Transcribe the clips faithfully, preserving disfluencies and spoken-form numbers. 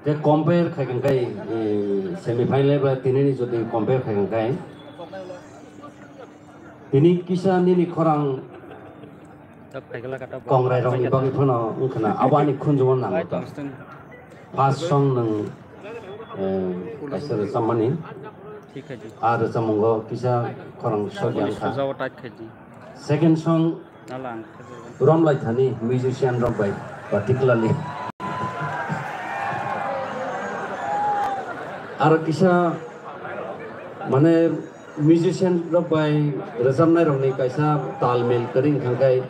Tei compare khai kang kai, eh, semi final ba tini ni jodi compare khai kang kai. Tini kisa nini khorang Kongrai rokni bagwi phano wngkhana abo ani khunjugo nango to. First song nwng, eh, kaisa rwchapmani. A rwchapmungo kisa khorang sokya wngkha. Second song Romlaithani musician rok bai particularly. Aro kisa mane musician rok bai rwchapnai rokni kaisa talmil kwrwi wngkha khe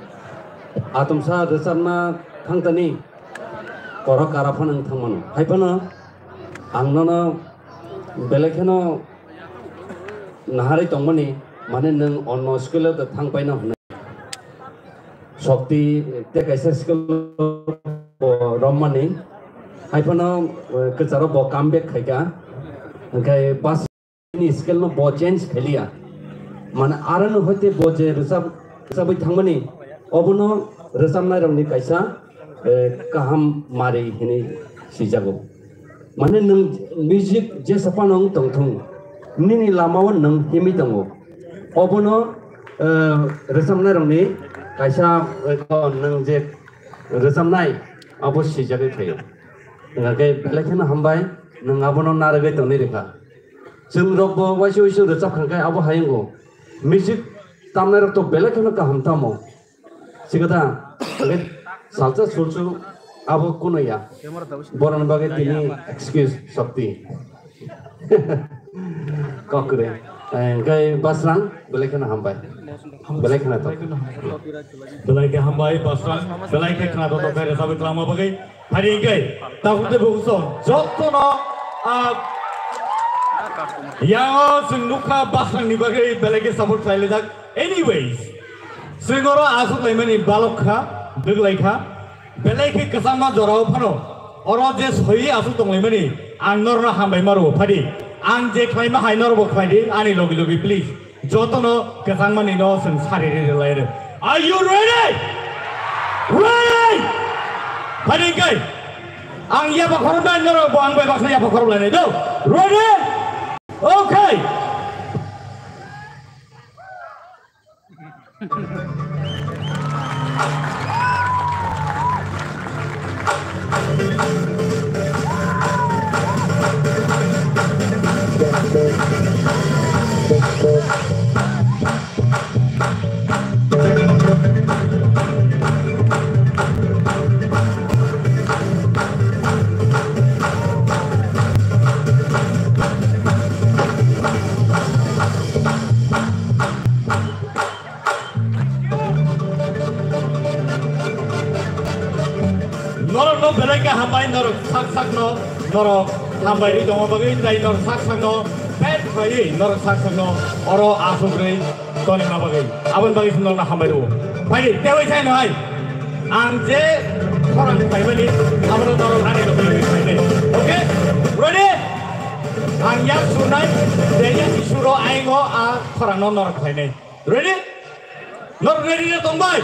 atomsa rwchapna thangtani korok kara phano wng thangmano. Hai phano ang nono belai kheno naharwi tongmani, mane nwng onno skill o thang paino hwnwi. Shokti tei kaisa skill bo romani. Hai phano, eh, kwcharo bo comeback khaika. Hwnkhe bas ni skill no bo change khailiya. Mane aro no hoite bo je rwchap, rwchapwi thangmani, obono rwchapnai rokni kaisa, eh, kaham mari hinwi sijago. Mane nwng music jesa phano wng tongthung, nini lamao nwng himwi tongo. Obono, eh, rwchapnai rokni kaisa, eh, nwng je rwchapnai abo sijagwi phaio. Hwnkhe belai kheno hambai, nwng abono narwgwi tongwi rwkha. Chwng rokbo waisa waisa rwchap kha khe abo hai wngo. Music tamnai rok to belai kheno kaham tamo. Sikata, hwnkhe salsa sulsu abo kuno ya. Boroni bagwi tini excuse Shokti. Kokre. Eh, hwnkhe Basrang, belai kheno hambai. Belai kheno to. Belai khe hambai, Basrang. Belai khe khna to to khe rwchapwi twlangma bagwi. Hari hwnkhe, tabuk tei bukuso, jotono, ah, yango chwng nukha Basrangni bagwi belai khe support khlailaijak. Anyways, chwng oro aswk laimani balok kha, dwglai kha, belai khe kwchangma jorao phano, oro je soiwi aswk tonglaimani, ang norno hambai ma rwo, phadi. Ang je khlaima hai norbo khlai di, ani logi logi please. Jotono kwchangmani no chwng sari ri rwlai rw. Are you ready? Ready? Phadi hwnkhe, ang yapha khoroknai norok bo ang bai baksa yapha khorok lainai do. Ready? Okay. Norokno belai khe hambai, norok sak sakno norok hambai ri tongma bagwi, tei norok sak sakno pet khlaiwi norok sak sakno oro aswk rwi tonima bagwi, aboni bagwi chwng norokno hambai rwo. Phai di, tei bai sai no hai. Ang je khorang khlaimani, abono norok ani logi logi khlainai. Okay? Ready? Ang yak surnai, je yak suro aingo a khorangno norok khlainai. Ready? Norok ready na tongbai?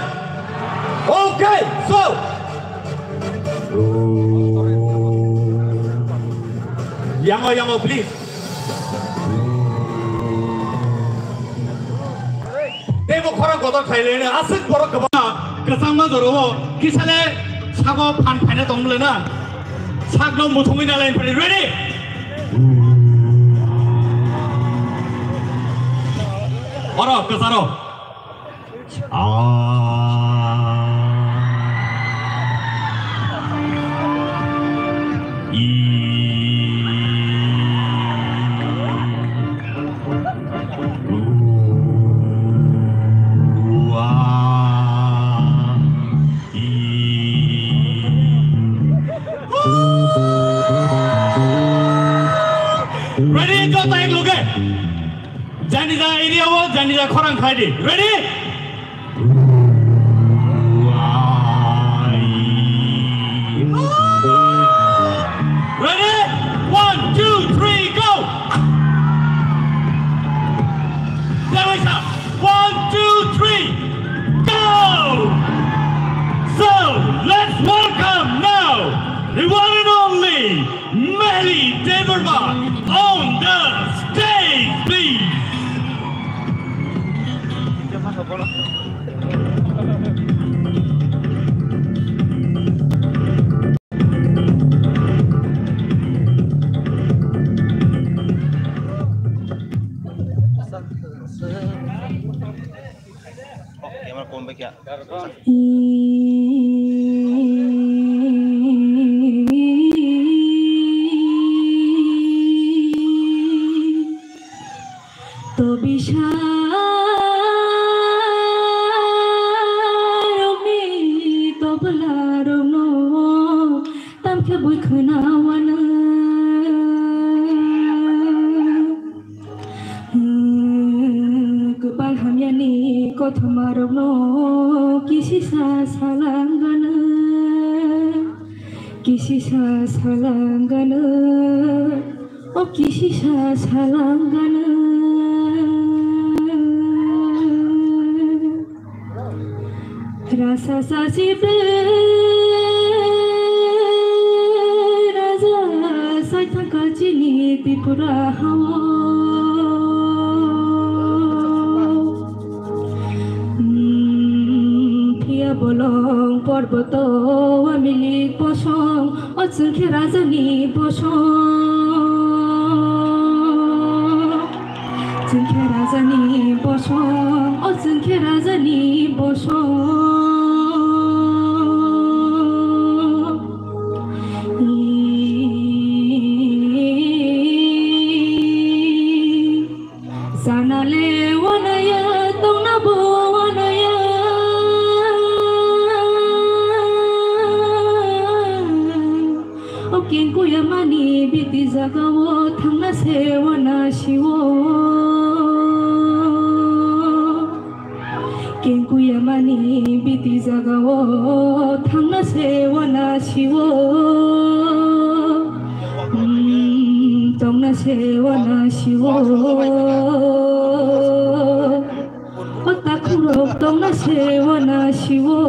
Okay, so. Yango, yango, please. Tei bo khorang kotor khailene aswk borok kwbangma kwchangma jorao kisale sago phan phaina tongmole na sakno muthungwi nalai phari ready. Oro kwcharo. Ready, go, time, look at. Janija area o, janija khorang khlai di. Ready? Ready? One, two, three, go! There is a one, two, three, go! So, let's welcome now On the stage, please. Camera kom bai kya? To bisarokni toblarokno tamkhe bui khwnawano. Kwpal hamyani kothoma rokno kisisa salangano, kisisa salangano, o kisisa salangano. Rasa sasi bre raja sai thangka chini Tripura hao. Hmm, phiya bolong porboto wamilik bosong, o chwngkhe rajani bosong. Chwngkhe rajani bosong, o chwngkhe rajani bosong. Sanale wanaya, tongna bo wanaya. O kengkuyamani biti jagao thangna se wana siwo. Kengkuyamani biti jagao thangna se wana siwo. Hmm, tongna se wana siwo. O takhurok tongna se wana siwo.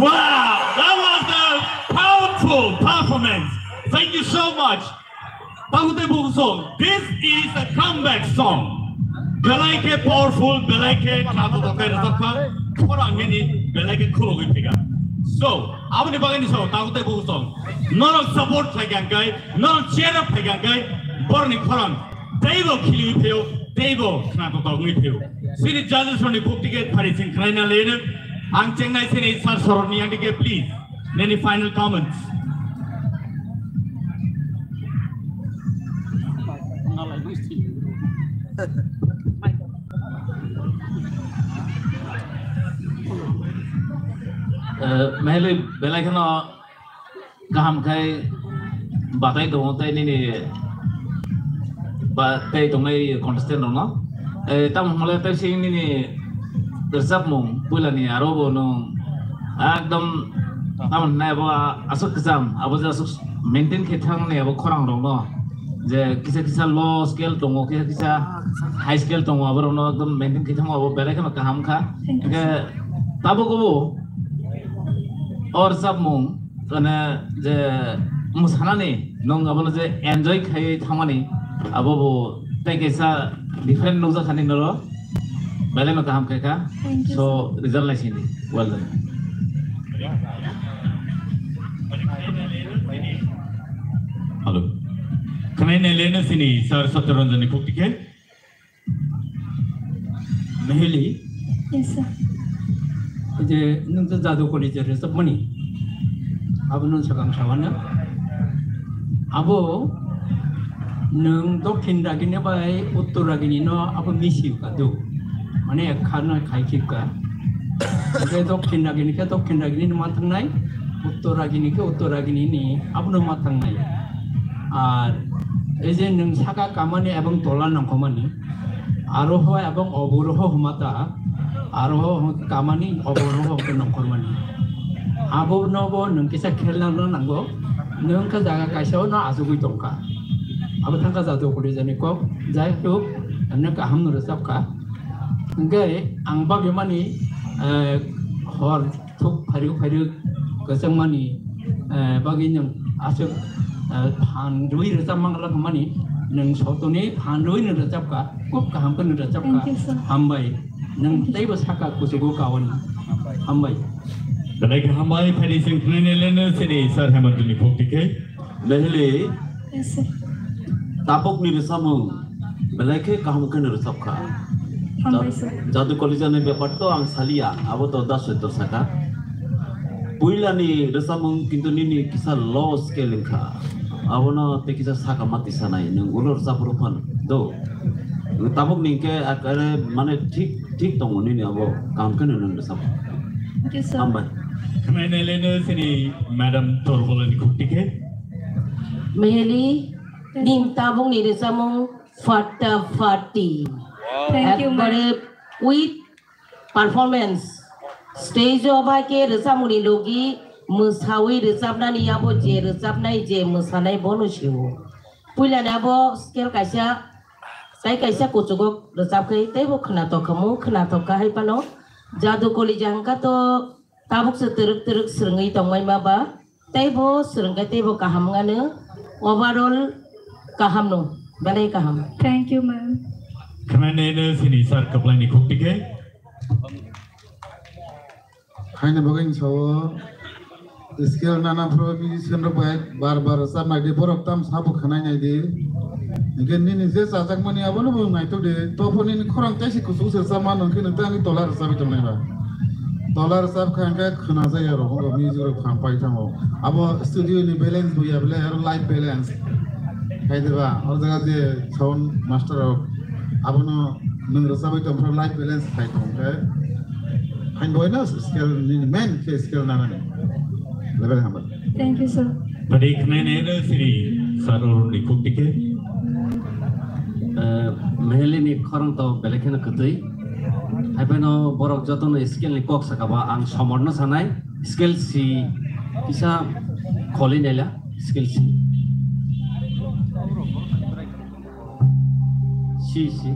Wow, that was a powerful performance. Thank you so much. Takutai Bukusong, this is a comeback song. Belai khe powerful, belai khe khlato tokai rwchapkha, khorang nini belai khe khulogwi phika. So, aboni bagwi ni so, Takutai Bukusong, norok support khlai kha hwnkhe, norok cheer up khlai kha hwnkhe, borokni khorang teibo khiliwi phaio, teibo khlato tongwi phaio. Chini judges rokni kok ticket phari sing khnaina leno, ang chengnai sini sir soroni yang dike, please. Any final comments? Eh, Mehli belai kheno kaham khai batai tongo tei nini ba tei tongnai contestant rokno. Eh, tamo hwnle tei sing nini rwchapmung puilani aro bo nwng ekdom tamo hwnai abo aswk kwcham, abo je aswk maintain khe thangni abo khorang rokno je kisa kisa low scale tongo, kisa kisa high scale tongo, abo rokno ekdom maintain khe thango, abo belai kheno kaham kha. Thank you, hwnkhe sir. Tabuk obo o rwchapmung, mane je mwsanani nwng abono je enjoy khaiwi thangmani, abo bo tei kaisa different nukjakhani norok, belai no kaham khaikha. Thank you, so, sir. Result naisingdi. Well done. Hello. Khwnai naileno sini Sir Satyaranjan ni kok tikhe. Meheli. Yes, sir. Je nwng je Jadu Koli je rwchapmani, abo nwng swkang sawana. Abo nwng Dokhin Ragini bai Uttor Ragini no abo misi kadu. Mane ek kha no khai khibka. Hwnkhe Dokhin Ragini khe Dokhin Ragini no ma thangnai, Uttor Ragini khe Uttor Ragini ni abo no ma thangnai. Ar ei je nwng saka kamani ebong tola nongkhomani, Aroho ebong oboroho hwmata, aroho kamani oboroho hwnkhe nongkhormani. Abono bo nwng kisa khelna nango, nwng khe jaga kaisa-o no achugwi tongkha. Abo thangkha Jadu Koli jani kok, jai hok, emne kaham no rwchapkha. Hwnkhe ang bagwi mani, eh, hor thuk phairwk phairwk kwchangmani, eh, bagwi nwng aswk, eh, phan rwui rwchapmani, nwng sotoni phan rwui nwng rwchapkha, khub kaham khe nwng rwchapkha. Thank you, sir. Hambai. Nwng teibo saka kuchugo kawani. Hambai. Belai khe hambai, phaidi chwng khwnai leno sini Sir Hemantoni kok tikhe. Meheli. Yes, sir. Tabukni rwchapmung belai khe kaham khe no rwchapkha. Hambai, sir. Jadu Koli jani bepar to ang saliya, abo to da soito saka. Puilani rwchapmung kintu nini kisa low scale wngkha. Abono tei kisa saka mati sanai, nwng ulo rwchap rw phan do. Tabukni hwnkhe akare mane thik, thik tongo nini abo, kaham khe no nwng rwchap. Thank you, sir. Hambai. Khwnai leno sini Madam Torbolani kok tikhe. Meheli, ning tabukni rwchapmung Fatta Fatti. Thank you, ma'am. Ekbare with performance. Stage o bai khe rwchapmungni logi mwsawi rwchapnani abo je rwchapnai je mwsanai bono sio. Puilani abo scale kaisa, tai kaisa kuchugo rwchap khe teibo khwnatok khamu, khwnatok kha hai phano. Jadu Koli jangkha to tabuk se twrwk twrwk swrwngwi tongmai ma ba. Teibo swrwngkhe teibo kaham wngano, overall kaham no, belai kaham. Thank you, ma'am. Khwnai nai no sini sir kwplaini kok tikhe. Haino bagwi sao, scale nana phro musician rok bai bar bar rwchap nai di, borok tam sabo khwnai nai di. Hingke nini je chajakmani abono bo naitok di. Tophor nini khorang teisi kuchuk se chama nang khe nang tei ani tola rwchapwi tongnai ba. Tola rwchap kha hingke khwna jaya rok, music rok phang pai thango. Abo studio ni balance bo ya bele, aro live balance. Khai de ba, o jaga je sound master rok abono Nwng rwchabwi tongphuru life balance khai tongkhe. Hain boino scale nini main khe scale nanani. Level hambai. Thank you, sir. Tadi khnainai no siri sir Arun ni khuk dike. Eh, Mehelini khorang to belai kheno kwtwi. Haiphano borok jotono scale ni kok sakaba ang somorno sanai. Scale si kisa kholi naila scale si. Si, si.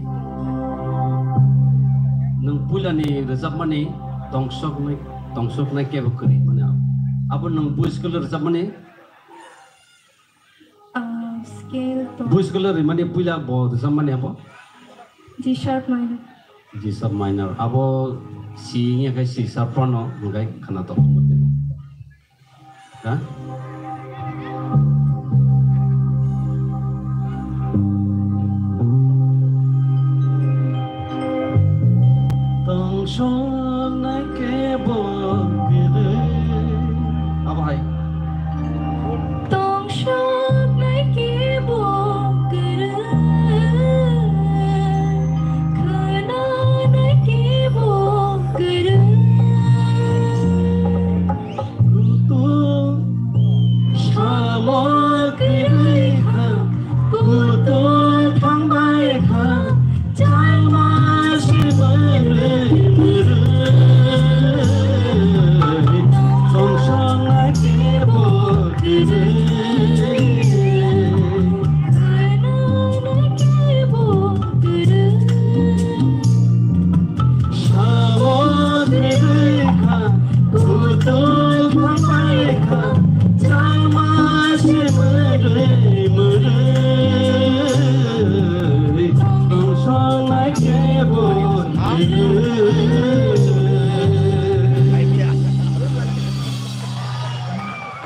Nwng puilani rwchapmani tongsoknai, tongsoknai kebo kwrwi mano. Abo nwng bui school rwchapmani? Ah, scale to. Bui school rimani puila bo rwchapmani abo? G sharp minor. G sharp minor. Abo si wngya khe C sharp phano hwnkhe khwnatok. Ha? Tongsoknai kebo kwrwi. Abo hai. Tongsoknai kebo kwrwi. Khwnanai kebo kwrwi. Kutung samo kwrwi kha, kutung thangbai kha, changma se mwrwi mwrwi, songsong na kebo kwrwi.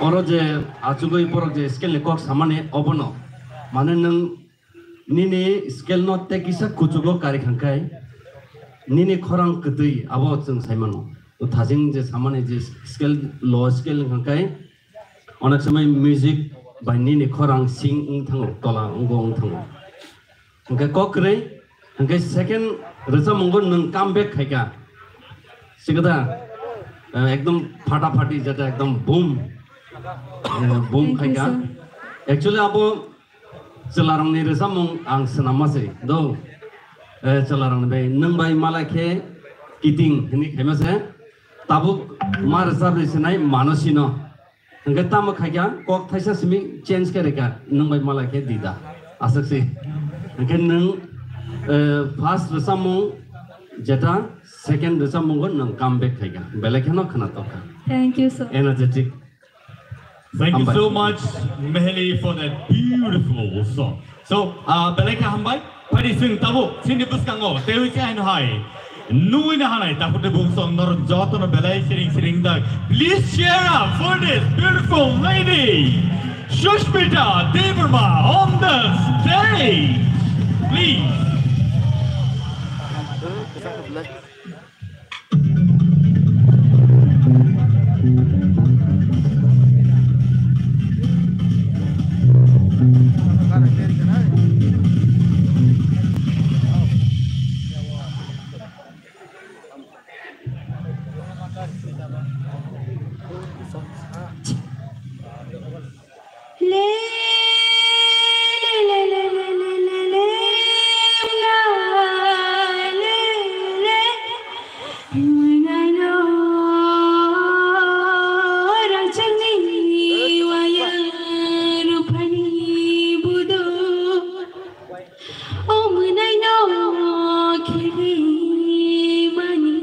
Oro je achugwi borok je scale ni kok samani obono, mane nwng nini scale no tei kisa kuchugo kari khankhai, nini khorang kwtwi abo chwng saimano. To thajing je samani je scale, low scale wngkha khe onek somoi music bai nini khorang sing wng thango, tola wngbo wng thango. Hwnkhe kok kwrwi, hwnkhe second rwchapmungo nwng come back khaikha. Sikada, eh, ekdom phata phati jeta ekdom boom, eh, boom khaikha. Actually abo Chwlarokni rwchapmung ang swnamma se do. Eh, chwlarokni bai nwng bai malai khe kiting hwnwi khaima se. Tabuk ma rwchapri sinai Manasino. Hwnkhe tamo khaikha kok thaisa simi change khe rwkha nwng bai malai khe Dida. Aswk se. Hwnkhe nwng, eh, first rwchapmung jeta second rwchapmungo nwng come back khaikha. Belai kheno khwnatok kha. Thank you, sir. Energetic. Thank you so much, Meheli, for that beautiful song. So, uh, belai kha hambai, phadi sing tabo, sini bwskango, tewi se haino hai. Nui na hanai, tapu te bung song nor joto no belai siring siring dak. Please cheer up for this beautiful lady, Sushmita Debbarma on the stage, please. O mwnai no khili mani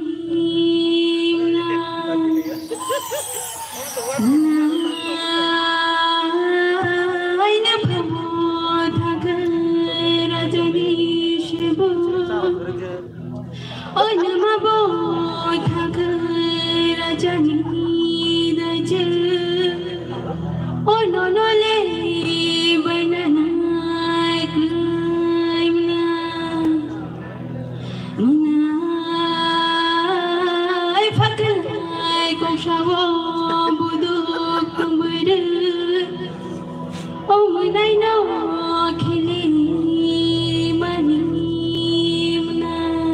mwnai. Mwnai no phamo thangkhe rajani sebo. O nwma bo thangkhe rajani daijwk. O nono le bainanai kwlai mwnai. Mwnai phaklai kongsao buduk tongbai rw. O mwnai no khili mani mwnai.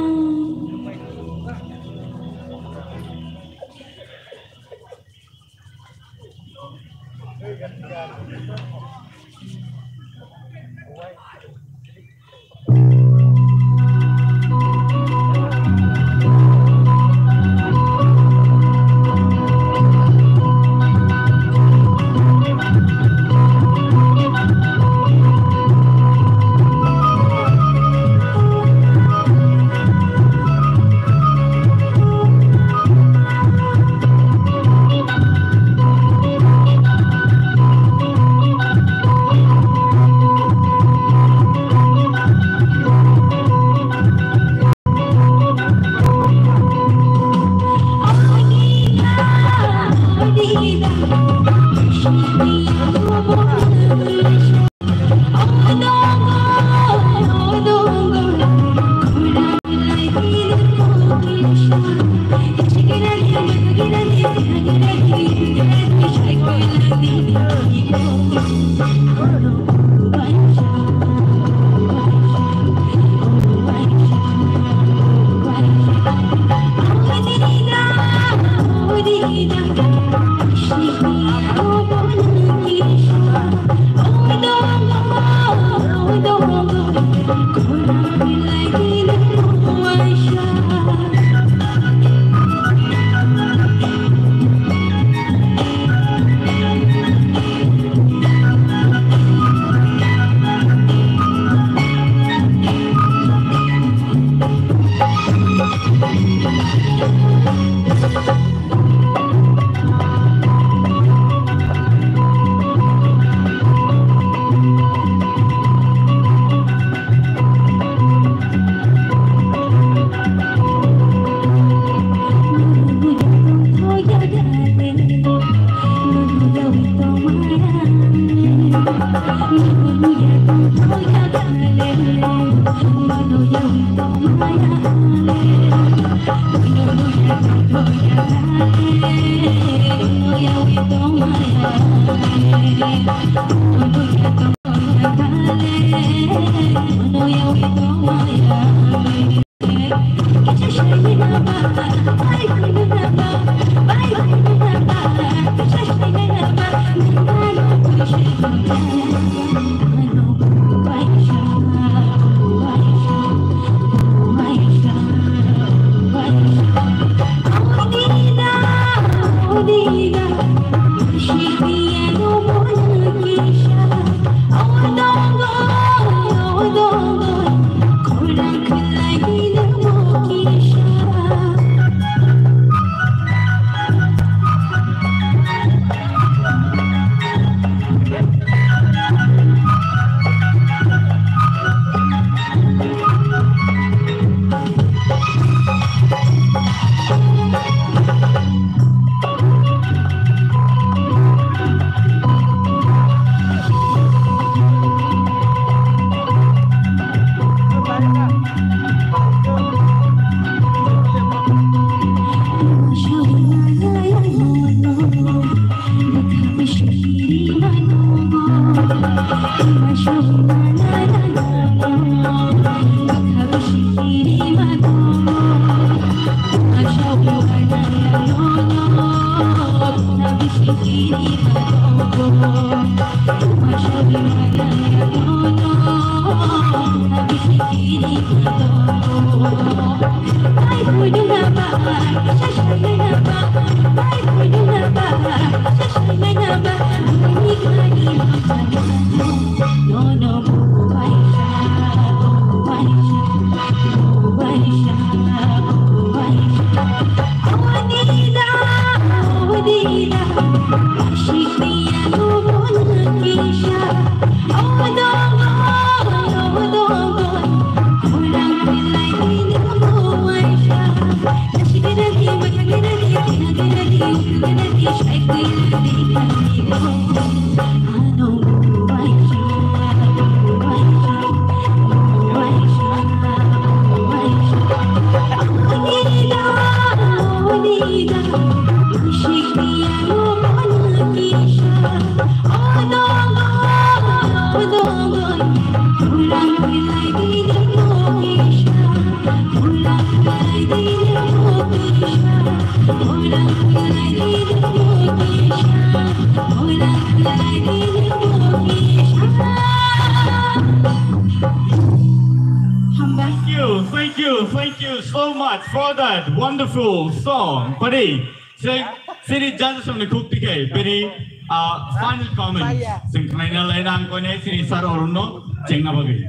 For that wonderful song, pari, sing, sini judges from the Kukti ke, pari, uh, final comments. Sing khlaina laina ang kone sini sir Arun no chengna bagwi.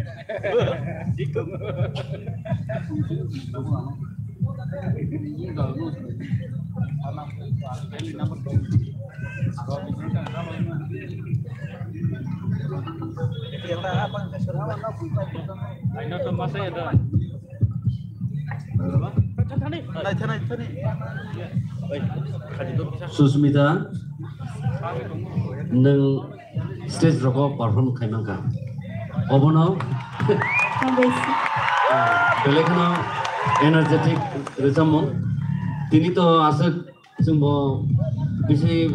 Susmita, nwng stage rogo perform khaimangkha. Obono belai kheno energetic rwchapmung. Tini to aswk chwngbo bisi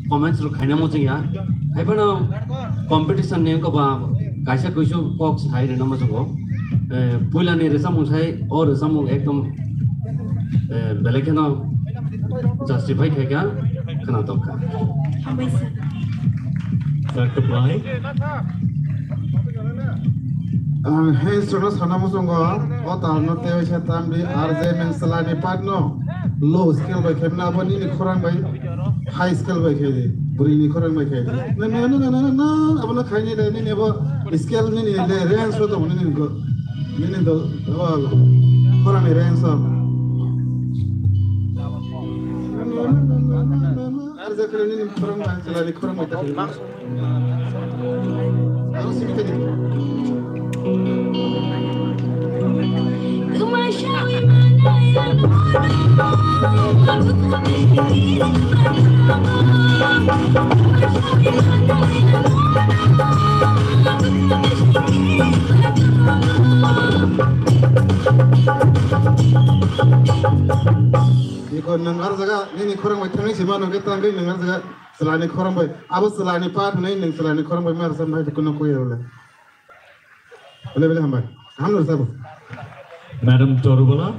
comments rok khaina muchungya. Haiphano competition ni wngkha ba kaisa kuisu kok sai rwna muchungo. Eh, puila ni rwchapmung sai, o rwchapmung ekdom, eh, belai kheno justify khaikha, khwnatok kha. Hambai sir. Sir, reply. Ang hei srono sana muchungo, o talno tei waisa tamdi, R J Mengsala ni part no low scale bai khaimna abo nini khorang bai high scale bai khai di, bwrwi ni khorang bai khai di. Na, na, na, abono khaini de nini abo scale nini le range o tongo nini go, nini do, abo khorang ni range o. Ar jakhre nini khorang bai, chwla ni khorang bai ta. Ang simi kadi. Iko nang ar jaga nini khorang bai thangwi sima nang ke tangwi nang ar jaga. Chwlani khorang bai, abo chwlani part hwnwi nwng chwlani khorang bai ma rwchapnai, kuno kuya bole. Bole, bole, hambai. Hamno rwchabo. Madam Torubola.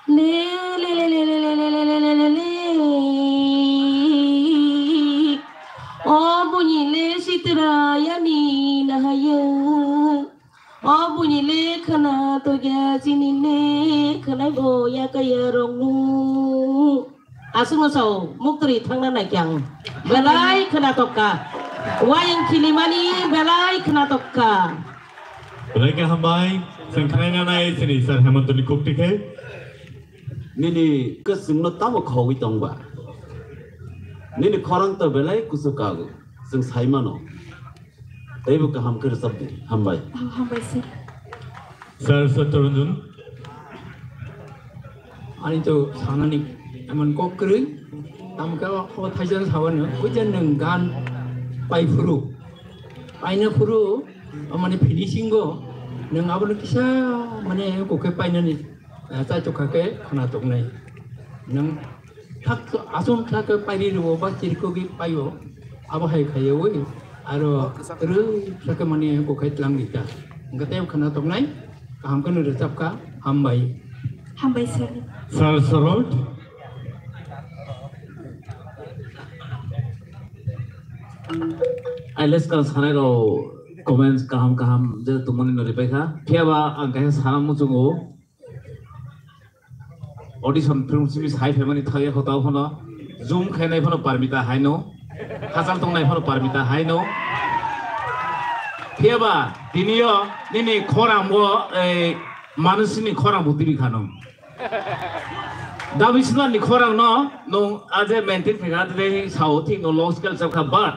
Le, le, le. O buini le sitra yani nahaya. O buini le khwna tokya chini le khwnai bo yakaya roknu. Aswkno sao muktwrwi thangna naikhe ang belai khwna tokka. Wayang khilimani belai khwna tokka. Belai khe hambai, chwng khwnaina nai chini sir Hemantoni kukti khe. Nini kwchwngno tamo khogwi tongba? Nini khorang to belai kuchuk kago, chwng sai mano. Teibo kaham khe rwchap di. Hambai. Oh, hambai sir. Sir Satya Ranjan. Ani to sanani emon kok kwrwi, tamo khe o thaisa sawani, o je nwng gan pai phuru, paina phuru, o mane finishing o nwng abono kisa mane kokhe painani, eh, chaitokha khe khwna toknai. Nwng thak aswng thak pairi rwo ba chirikogwi paio, abo hai khaiwi aro rw thak mane kokhai tlang di ta. Hwnkhe tei khwna toknai kaham kheno rwchapkha, hambai. Hambai sir. Sir Saroj. Ai leskang sanai rok comments kaham kaham je tongmani no ripai kha. Phiya ba ang kaisa sana muchungo. Audition film simi sai phaimani thangya kho tao phano zoom khainai phano Parmita haino, hachal tongnai phano Parmita haino. Phiya ba tiniyo nini khorang bo, ei, manusini khorang bo tibi khano. Dabi sinani khorang no nung aje maintain khaikha tei sao thik no low scale chapkha, but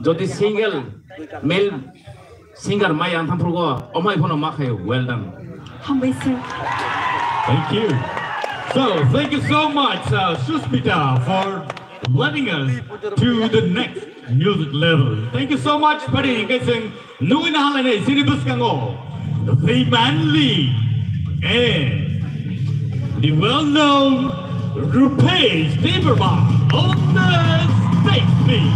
jodi single male singer mai ang thamphugo, omai phano ma khayo. Well done. Hambai sir. Thank you. So, thank you so much, uh, Suspita, for leading us to the next music level. Thank you so much, pari hingke sing nui na halai nei sini bwskango the manly and the well-known Rupesh Debbarma on the stage, please.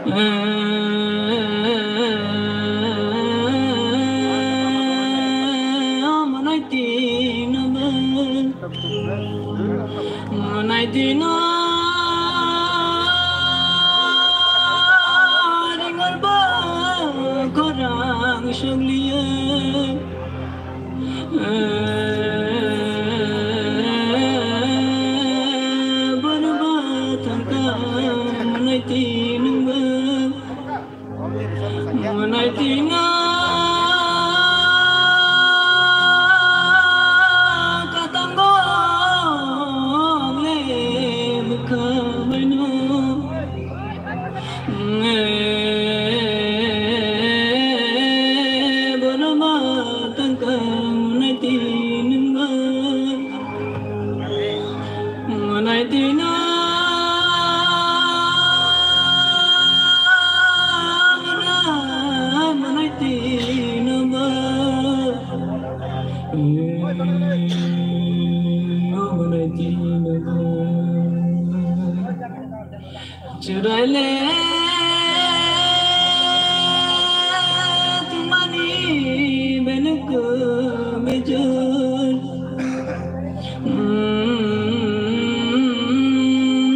Amanai tino ba, amanai tino ringor ba khorang sugliya. Borba tangka amanai tino ba. Manai tina katango le bukha baino. Boroma tangka manai tinma. Manai tina, manai tina ba. Manai tina ba. Chwraile tongmani beluk mejor.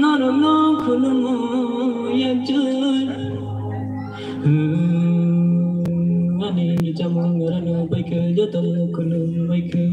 Norokno khulumo yakjor. Ani chamung rano baikhe joto khulum baikhe.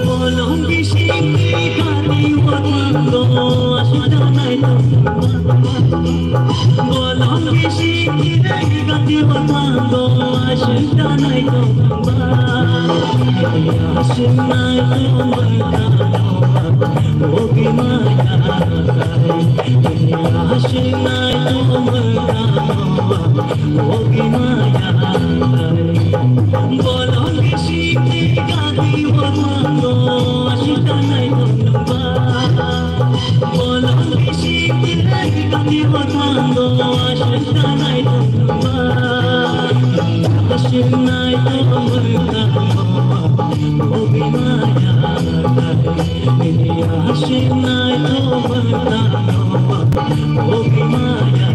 Bolong bising ni gari watang do asuk danai tong. Bolong bising ni gari watang do asuk danai tong. Asuk nai tong. Ogi maya asuk nai tong. Ogi maya bolong bising ni gari watang do asuk danai tong. Bolong bising ni gari watang do asuk danai tong. Asuk nai tong. Ogi maya asuk nai tong. Ogi maya.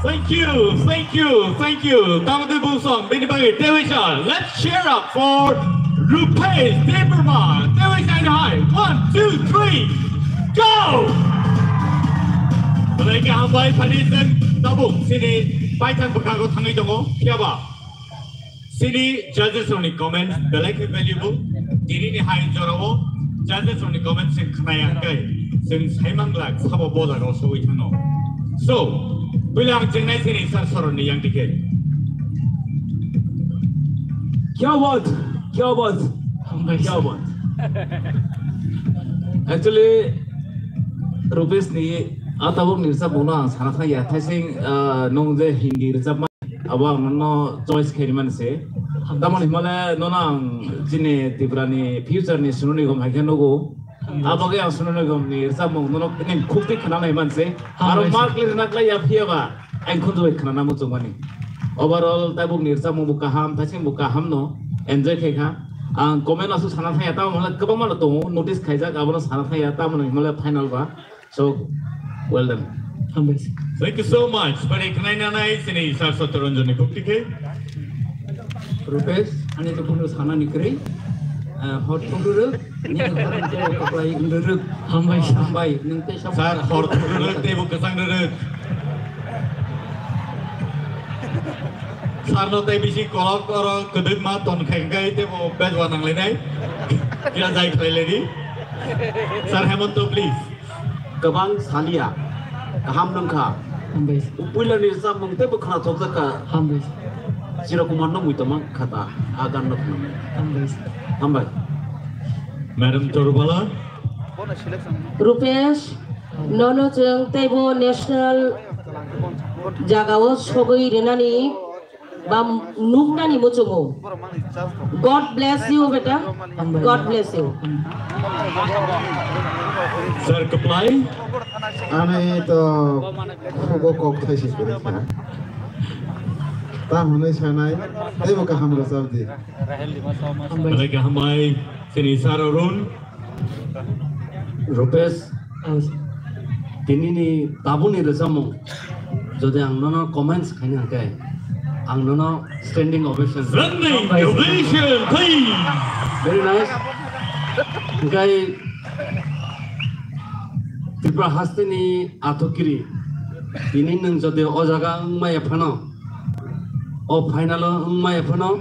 Thank you, thank you, thank you. Tamo de bung song, bini bagwi tebisa. Let's cheer up for Rupesh Debbarma. Tebisa in high. One, two, three, go! Belai khe hambai, phani chwng tabuk chini paithak bwkhago thangwi tongo, phiya ba? Chini judges rokni comments belai khe valuable. Tini ni hai jorao judges rokni comments chwng khna ya hwnkhe chwng saimang glak sabo bo jagao sogwi thangno. So, puila ang chengnai chini sir soroni yang dikhe. Kya baat? Kya baat? Hambai kya sir. Baat? Actually, Rupesh ni atabok ni rwchapmung no ang sana thang ya. Thaising, ah, nung je Hindi rwchapma Abo ang nono choice khaimani se. Tamoni himale nono ang chini Tripura ni future ni Sonu Nigam hai khe nugo. Abo khe ang Sonu Nigam ni rwchapmung nono nini khukti khna nai man se. Aro mark le rwna klai ya phiya ba ang khunju bai khna namo chwngmani. Overall tabuk ni rwchapmung bo kaham, thaising bo kaham no enjoy khai kha. Ang comment aswk sana thang ya, tamo himale kwbangma no tongo, notice khaijak, abono sana thang ya, tamoni himale final ba. So, well done. Hambai. Thank you so much. Pari khnai nanai sini Sir Satyaranjan ni bukti khe. Rupesh, ani to kono sana ni kre. Ah, hot photo ruk, ni hot photo ruk. Hambai. Hambai, nung te sab. Sir, hot photo ruk, te bo kasang ruk. Sir no te bisi kolok oro keduk ma ton khai khai te bo bejwa nang lenai. Kira jai khlai leni. Sir Hemanto, please. Kwbang saliya, kaham nungkha. Hambai. Puila ni rwchapmung teibo khna thokjak kha. Hambai. Chira Kumar no muitomang khata, a gan no khna. Hambai. Hambai. Madam Torubala. Rupesh, nono chwng teibo national jagao sogwi rwnani ba nuknani muchungo. God bless you, beta. God bless you. Sir, Kaplai. Ani to khugo kok thai si kuri kha. Ta hwnwi sanai, teibo kaham rwchap di. Belai kaham bai, sini Sir Arun. Rupesh, ang tini ni tabuk ni rwchapmung, jodi ang nono comments khaina hwnkhe, ang nono standing ovation. Standing ovation, please. Very nice. Hwnkhe Tripura haste ni athukiri, tini nwng jodi o jaga wngmaya phano, o final o wngmaya phano,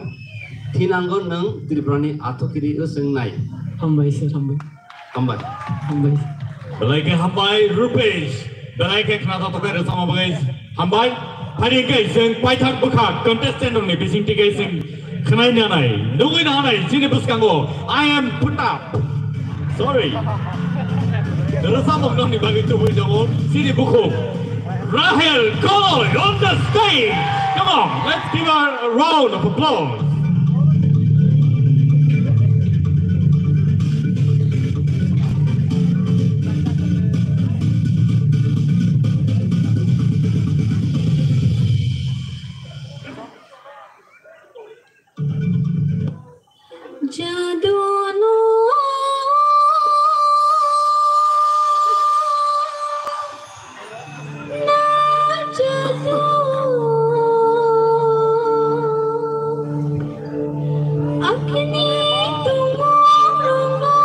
thinango nwng Tripura ni athukiri wswngnai. Hambai sir, hambai. Hambai. Hambai. Belai khe hambai, Rupesh. Belai khe khna thok thok khe rwchapma bagwi hambai. Phari khe chwng paithak bwkha contestant rokni bising twi khe chwng khnai nanai, nugwi nanai, chini bwskango, I am put up. Sorry. Rwchapmung nokni bagwi tubui tongo, chini bukhuk. Rahel Koi on the stage. Come on, let's give her a round of applause. Jadunu na jadu akni tumung rungno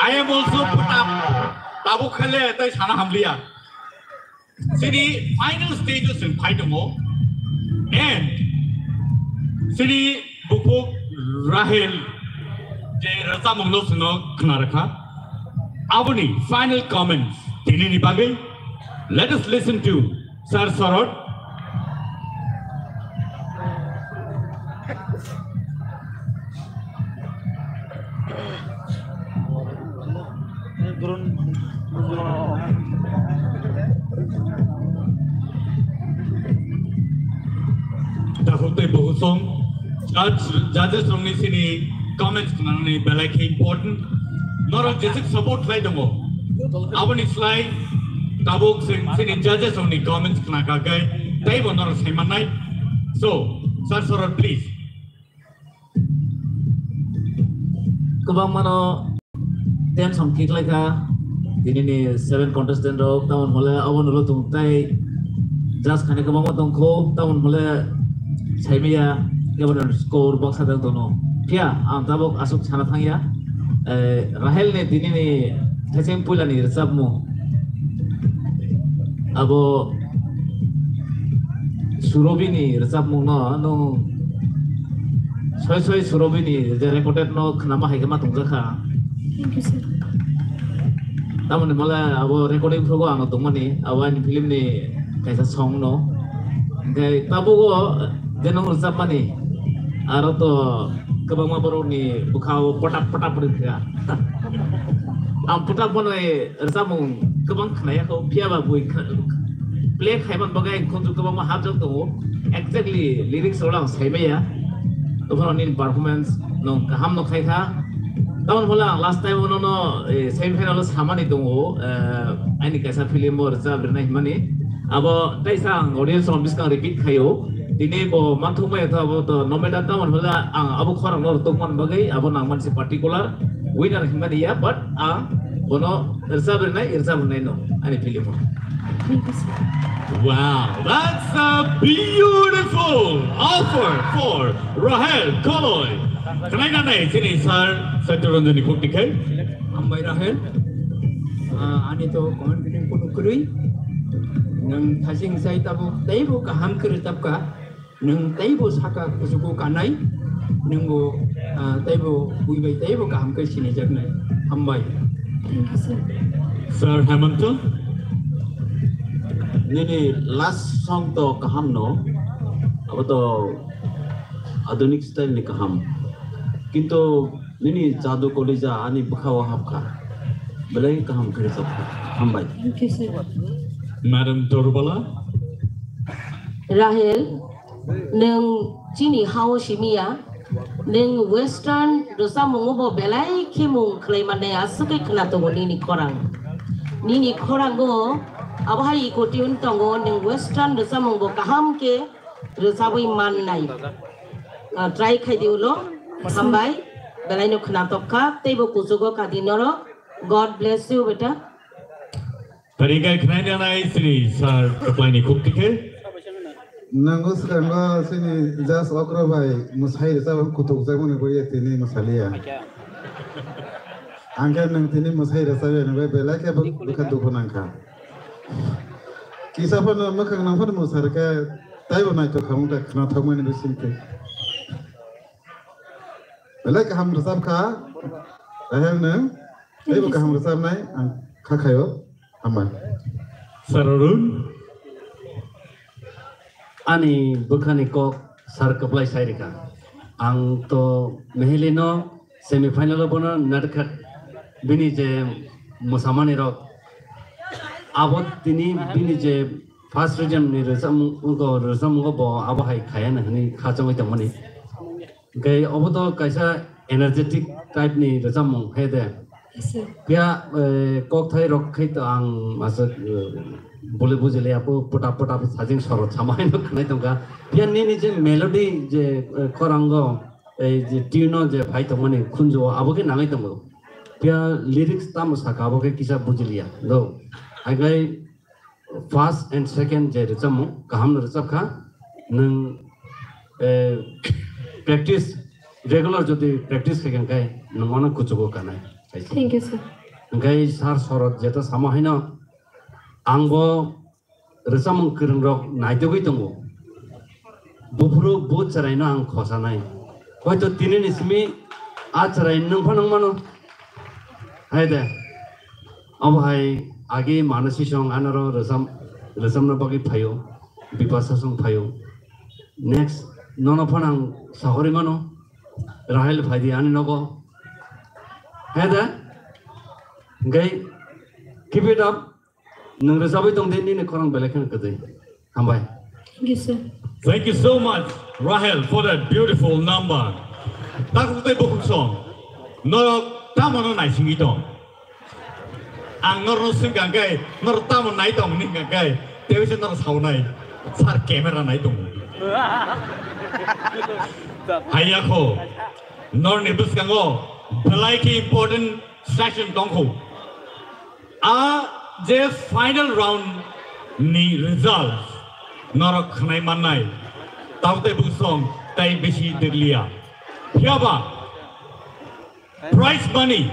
I am also put up. Tabuk khale tai sana hamliya. Chini final stage o chwng phai tongo. And chini bukhuk Rahel je rwchapmungno chwngno khna rwkha. Aboni final comments tinini bagwi. Let us listen to Sir Sorot. Takhuk tei bukhuk song, judge, judges rokni chini comments khnanani belai khe important. Norok jeswk support khlai tongo, aboni slai tabuk chwng chini judges rokni comments khna kha khe teibo norok sai mannai. So, Sir Sorot, please. Kwbangmano Ten song kiklai kha, tini ni seven contestant rok, tamon hole abo nulo tung tai judge khani kwbangma tong kho, tamon hole saimaya kebo score baksa tang tono. Phiya ang tabuk aswk sana thangya, eh, Rahel ni tini ni thaicheng puila ni rwchapmung. Abo Surobi ni rwchapmung no nwng soi soi Surobi ni je recorded no khnama hai khe ma tongjakha. Thank you, sir. Tamoni mole abo recording phrugo ano tongmani, abo ani film ni kaisa song no. Hingke tabugo je nwng rwchapmani, aro to kwbangma borok ni bwkha o potap potap rwkha. Ang potap mano rwchapmung kwbang khnaya kho, phiya ba bui kha-, play khaiman bagwi ang khunju kwbangma hapjak tongo. Exactly lyrics rok ang saimaya. Tobokno nini performance no kaham no khai kha. Tamoni hole ang last time ono no, eh, semi final o samani tongo, eh, ani kaisa film o rwchap rwnai hwnmani. Abo taisa ang audience rok biskang repeat khaio. Tini bo manthok maya to abo to no matter tamoni hole ang abo khorang no rwtokman bagwi abo nangman se particular winner hwnmani ya, but ang bono rwchap rwnai, rwchap rwnai no ani film o. Wow, that's a beautiful offer for Rahel Koloi. Khwnai nanai chini sir Satya Ranjan ni khuk tikhai. Hambai Rahel. Ah, ani to comment bining kunu kwrwi. Nwng thasing sai tabuk teibo kaham kwrwi tabka. Nwng teibo saka kuchugo kanai, nwngbo, ah, teibo buibai teibo kaham khe sinijaknai. Hambai. Thank you, sir. Sir Hemanta, nini last song to kaham no, abo to adunik style ni kaham. Kintu nini jadu kolija ani bwkha o hapkha. Belai kaham khe rwchapkha. Hambai. Thank you, sir. Madam Torbala. Rahel, nwng chini hao simi ya, nwng western rwchapmungo bo belai khe mung khlai mannai aswk khe khwna tongo nini khorang. Nini khorango abo hai iko tune tongo, nwng western rwchapmung bo kaham khe rwchabwi mannai. Ah, try khai di ulo, hambai, belai no khwna tok kha, teibo kuchugo kha di norok. God bless you, beta. Tari kai khwnai nanai chini sir kwplaini khuk tikhe. Nango swkango chini judge okra bai mwsai rwchapmani kutuk jakmani bo ye tini mwsaliya. Ang khe nwng tini mwsai rwchapya ni bai belai khe bwkha dukhu nangkha. Kisa phano mwkhang nang phano mwsarkhe taibo naithok kha wngkha khwnathokmani bisingtwi. Belai kaham rwchapkha Rahel nwng. Teibo kaham rwchapnai ang kha khaio. Hambai. Sir Arun. Ani bwkhani kok sir kwplai sai rikha. Ang to Meheli no semi final o bono narwkha bini je mwsamani rok. Abo tini bini je first region ni rwchapmung, rwchapmungo bo abo hai khaya na hwnwi khachangwi tongmani. Hingke obo to kaisa energetic type ni rwchapmung he de. Yes, sir. Phiya, eh, kokthai rok khai to ang masa, eh, bole bujile apo pota pota sajing sorot sama haino khnai tongkha. Phiya nini je melody je, eh, khorango, eh, je tune o je phai tongmani khunju o abo khe nangwi tongo. Phiya lyrics tamo saka abo khe kisa bujiliya. Do. Haikai first and second je rwchapmung kaham no rwchapkha, nwng, eh, practice, regular jodi practice khaikha khe nwng ono kuchugo kanai. Thank you, sir. Hingkai sir Sorot jeta samo haino, ang bo rwchapmung kwrwng rok naitugwi tongo. Buphuru bo chwraino ang khosanai. Hoito tini ni simi a chwrai nwng phano wng mano. Hai de. Obo hai agi Manasi song anoro rwchap, rwchapna bagwi phaio. Bipasa song phaio. Next nono phano ang sahori mano. Rahel phaidi ani nogo. Hai de. Hingkai keep it up. Nwng rwchapwi tong di, nini khorang belai kheno kwtwi. Hambai. Thank you, sir. Thank you so much, Rahel, for that beautiful number. Takhuk tei bukhuk song. Norok tamo no naisingwi tong? Ang norokno swngkha khe, norok tamo nai tong hwnwi hwnkha khe, tei se norok saunai, "Sir, camera nai tongo." Haiya kho, norokni bwskango belai khe important Session tongkho. A je final round ni result norok khnai mannai. Tautei buksong tai bisi deglia. Phiaba prize money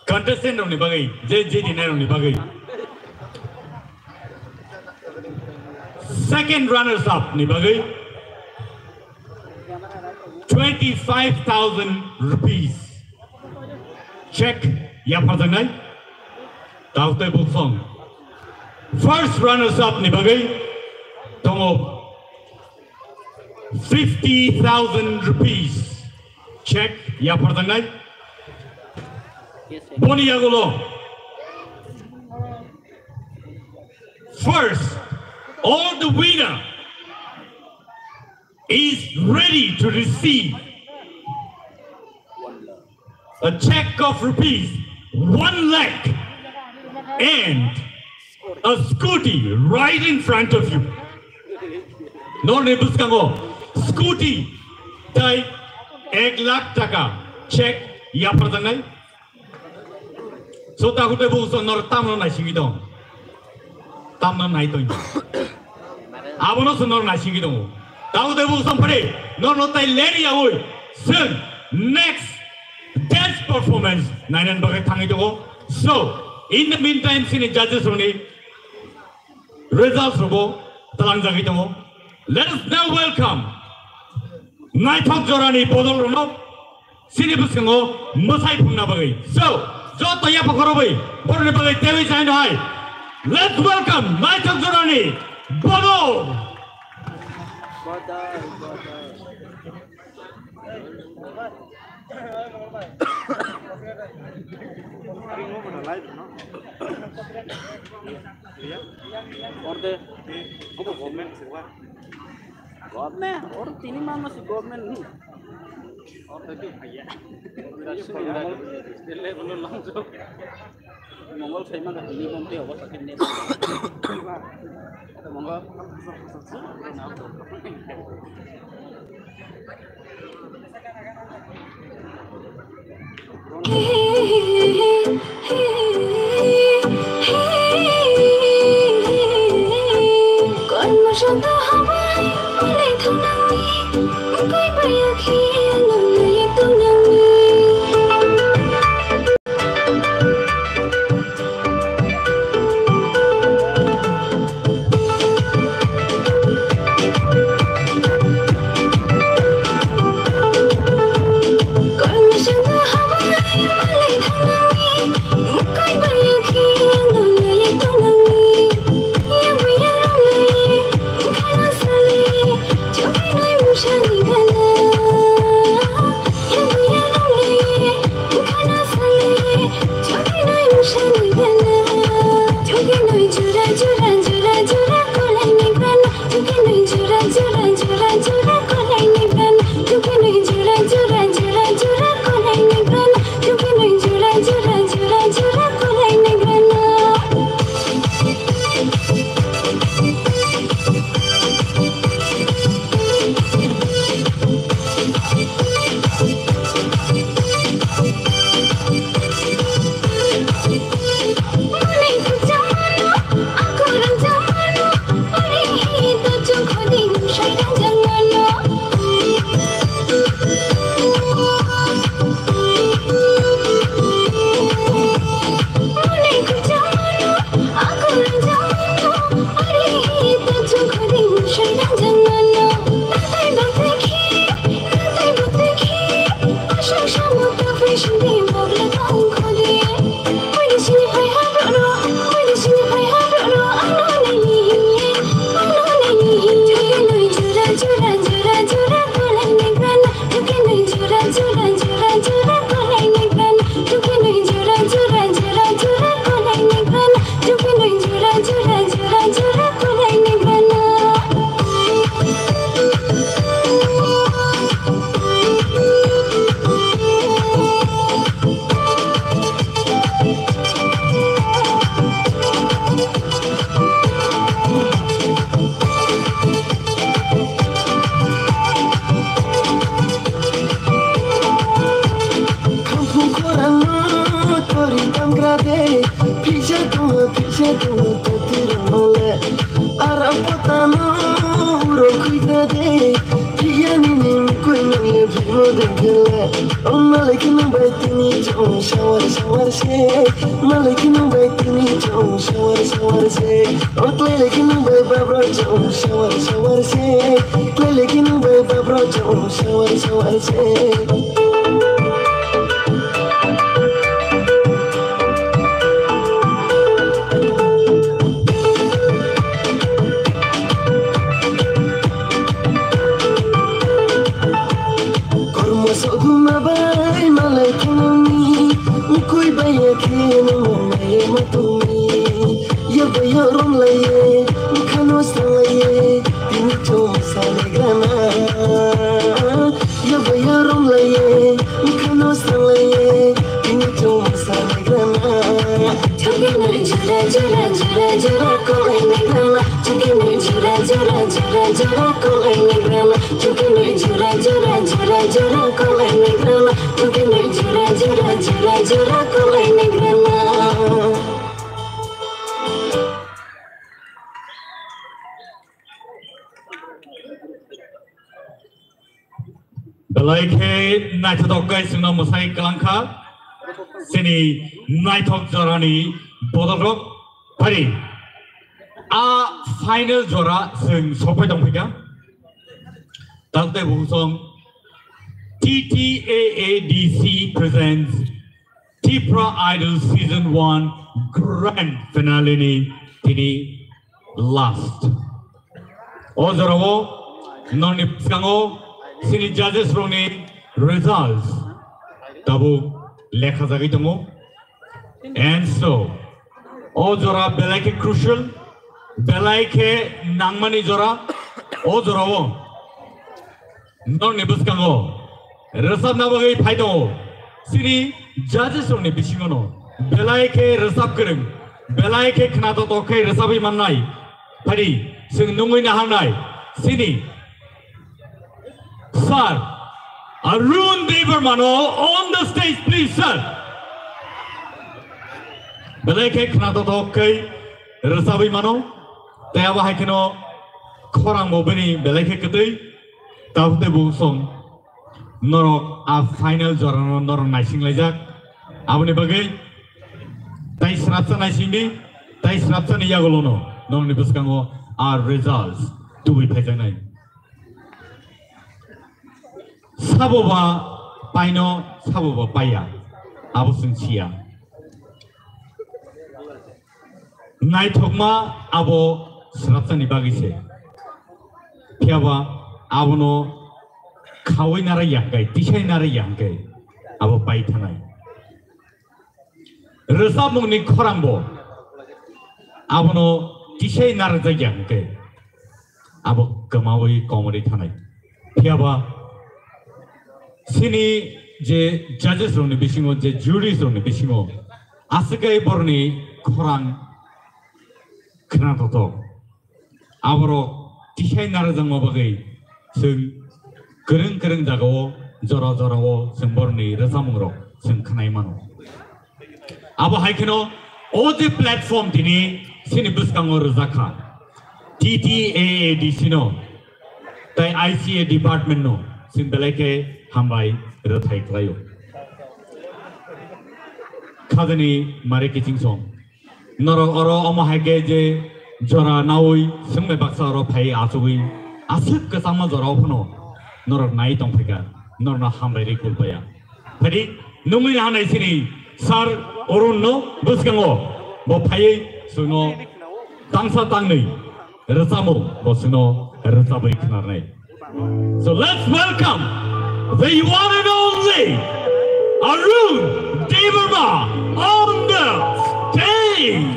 contestant rokni bagwi, je je dinai rokni bagwi. Second runners up ni bagwi twenty-five thousand rupees. Check yapharjaknai. Tautei buksong. First runners up ni bagwi tongo fifty thousand rupees. Check yapharjaknai. Boni yagulo. First, all the winner is ready to receive a check of rupees one lakh and a scooty right in front of you. Norni bwskango scooty tai ek lakh taka check yapharjaknai. So, takhuk tei bukhuk song norok tamno naisingwi tong? Tamno nai tong? Abono se norok naisingwi tongo. Takhuk tei bukhuk song phari norno tai leri yaui chwng next dance performance nainani bagwi thangwi tongo. So, in the meantime, chini judges rokni results rokbo talangjagwi tongo. Let us now welcome naithok jorani bodol rokno. Chini bwskango mwsai phunna bagwi. So, joto yapha khorobwi borokni bagwi teiwi chaino hai. Let's welcome naithok jorani bodol. Orde. Government, or tini mano si government ni. Mongol sai mano tini mom te obo sakit ne. Mongol. Gela, o malai khe nung bai tini chong shawar shawar se. Malai khe nung bai tini chong shawar shawar se. O klai lai khe nung bai babro chong shawar shawar se. Klai lai khe nung bai babro chong shawar shawar se. Kormo soguma bai malai thangni, mukui bai ya khe nung nai ma tumi. Ya bai ya rom lai ye, khano sang lai ye, tini chom sa le grana. Ya bai ya rom lai ye, khano sang lai ye, tini chom sa le grana. Chukini jura jura jura jura kolai ni grama. Chukini jura jura jura jura kolai ni grama. Chukini jura jura jura jura kolai ni grama. Chukini jura jura jura jura kolai ni grama. Belai khe naithotok khe chwngno mwsai kwlangkha. Chini naithok jorani bodolrok phari. A final jora chwng sopai tongphaikha. Tamte bungsong T T A A D C presents Tipra Idol Season one Grand Finale ni tini last. O jorao nongni bwskango chini judges rokni results tabuk lekha jagwi tongo. And so, o jora belai khe crucial, belai khe nangmani jora, o jorao Norokni bwskango rwchapna bagwi phai tongo. Chini judges rokni bisingono belai khe rwchap kwrwng, belai khe khwnathok khe rwchabwi mannai. Phadi chwng nungwi naharnai chini Sir Arun Debbarma no on the stage, please, sir. Belai khe khwnathok khe rwchabwi mano. Tei abo hai kheno khorang bo bini belai khe kwtwi. Tabuk tei bungsong norok a final jorano norok naising laijak. Aboni bagwi tai srapsa naisingdi, tai srapsani yagulono norokni bwskango a results tubui phaijaknai. Sabo ba paino, sabo ba paiya, abo chwng siya. Naithokma abo srapsani bagwi se. Phiyaba abono khaui nara ya hwnkhe, tisai nara ya hwnkhe abo pai thanai. Rwchapmungni khorangbo abono tisai narwkjakya hwnkhe abo kwmaui komorwi thanai. Phiyaba chini je judges rokni bisingo, je juries rokni bisingo aswk khe borokni khorang khwnathokthok. Aborok tisai narwkjakma bagwi chwng kwrwng kwrwng jagao, jora jorao chwng borokni rwchapmungrok chwng khwnai mano. Abo hai kheno o je platform tini chini bwskango rwjak kha, T T A A D C no tei I C A department no chwng belai khe hambai rwthai khlaio. Khajani Mare Kiching song. Norok oro omo hai khe je jora naui swngbai baksa oro phai achugwi aswk kwchangma jora o phano norok nai tong phaikha, norokno hambai rwi kul paya. Phadi nungwi hanai sini Sir Arun no bwskango bo phaiwi chwngno tangsa tangnwi rwchapmung bo chwngno rwchapwi khwnarnai. So let's welcome the one and only Arun Debbarma on the stage.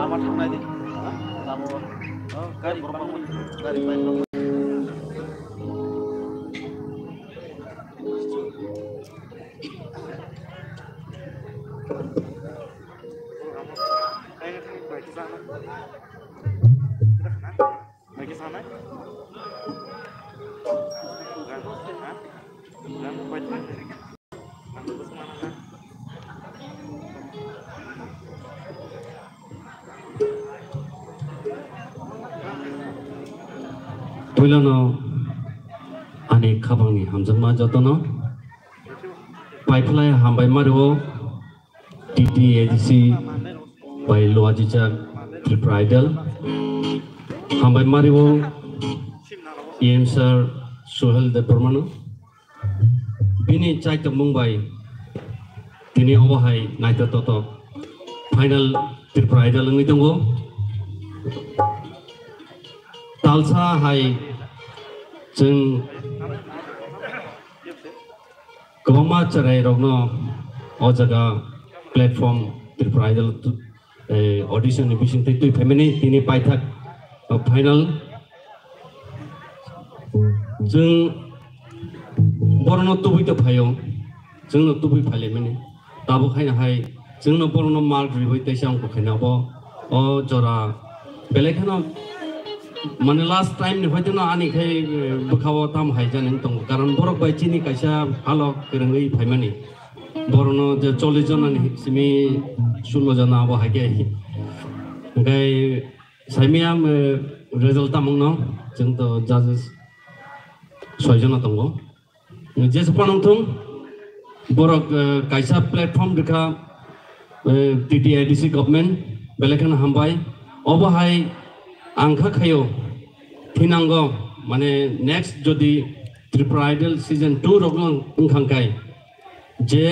Ma thangnai di. Lama o. O, gari borok bangma. Gari bike rok. Puilano ani khabangni hamjakma jotono paiphlai hambai mario. T T A D C bai Luajijak Tripura Idol. Hambai mario E M sir Suhel Debbarmano. Bini chaitomung bai tini obo hai naithotok final Tripura Idol wngwi tongo. Talsa hai chwng kwbangma chwrairokno o jaga platform Tripura Idol tu-, eh, audition ni bisingtwi twi phaimani tini paithak, uh, final. Chwng borokno tubui to phaio, chwngno tubui phailaimani. Tabuk haino hai chwngno borokno mark riwi teisa wngkha khaina abo o jora belai kheno mane last time ni hoiteno ani khai, eh, bwkhao tam hai jani wng tongo. Karon borok bai chini kaisa halok kwrwngwi phaimani. Borokno je chollish jona ni simi sullo jona abo hai khe. Hwnkhe saimaya, eh, result tamungno chwng to judges soi jona tongo. Jesa phano wngthung, borok, eh, kaisa platform rwkha, eh, T T A D C government, belai kheno hambai. Obo hai ang kha khaio, thinango, mane next jodi Tripura Idol season two rok no wngkha khe, je,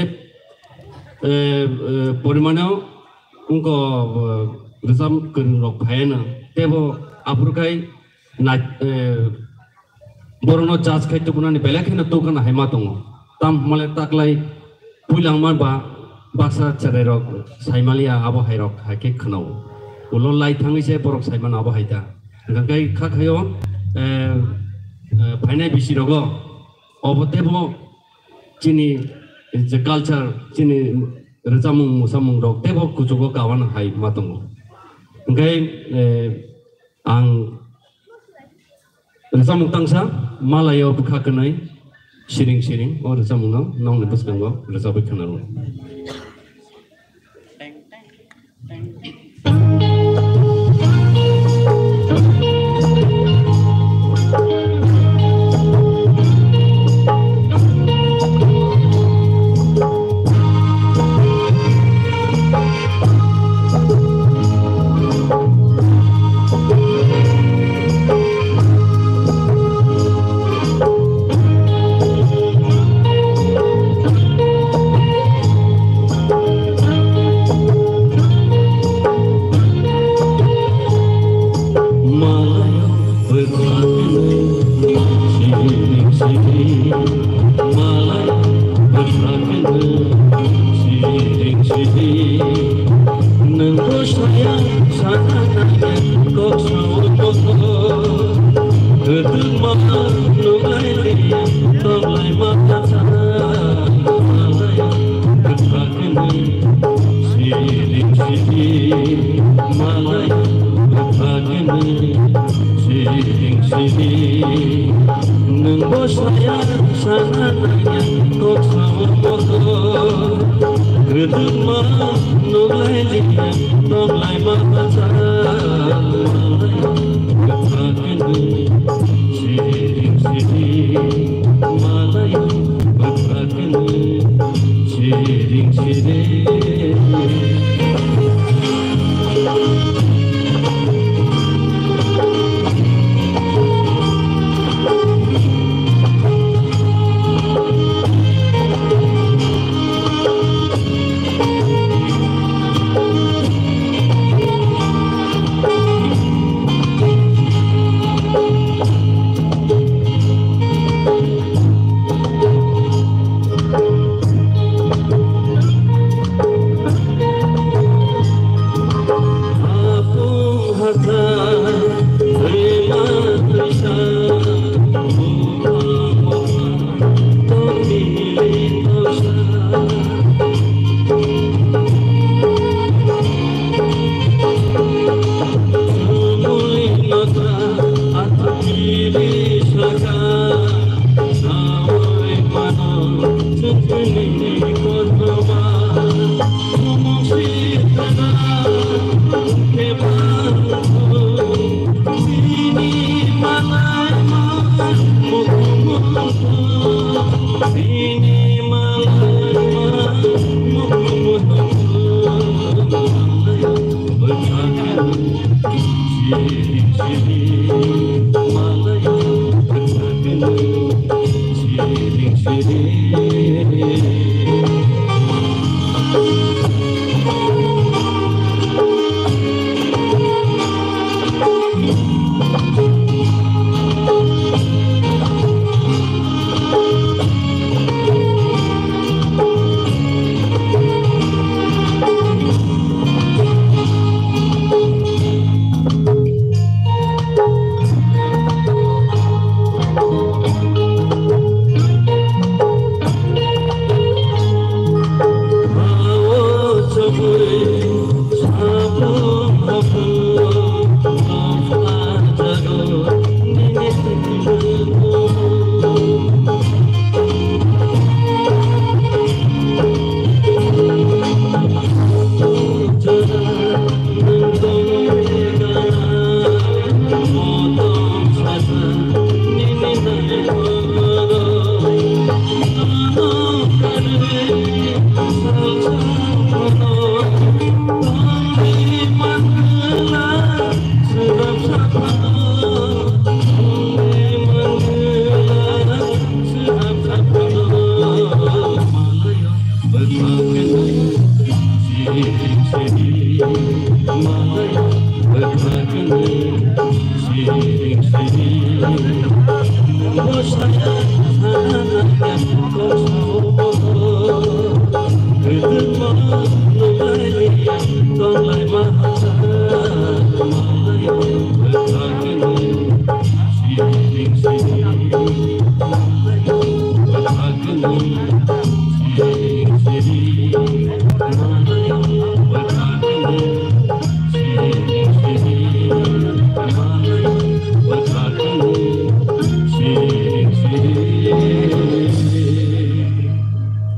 eh, eh, porimano wngkha, eh, rwchap kwrwng rok phaiano, tebo aphuru khai na, eh, borokno judge khai tukunani belai kheno tukuna hai ma tongo. Tam hwnmale taklai puilangma ba baksa chwrairok saimaliya abo hairok hai khe khwnao. Ulo lai thangwi se borok saimano abo hai ta. Hwnkhe kha khaio, eh, eh, phainai bisirogo obo tebo chini je culture, chini rwchapmung musamung rok tebo kuchugo kawana hai ma tongo. Hwnkhe, eh, Ang rwchapmung tangsa, malaio bwkha kwnwi, siring siring, o rwchapmungno nokni bwskango rwchapwi khwnalo. Malai bwkha kwnwi siring siring, malai bwkha kwnwi siring siring. Nwng bwsaya sana nangya kok sao kok, kwdwkma nukhlai liya tonglaima kwchang. Malai bwkha kwnwi siring siring, malai bwkha kwnwi siring siring. Nwng bwsaya sana nangya kok sao kok, kwdwkma nukhlai liya tonglaima kwchang. Malai bwkha kwnwi siring siring, malai bwkha kwnwi siring siring.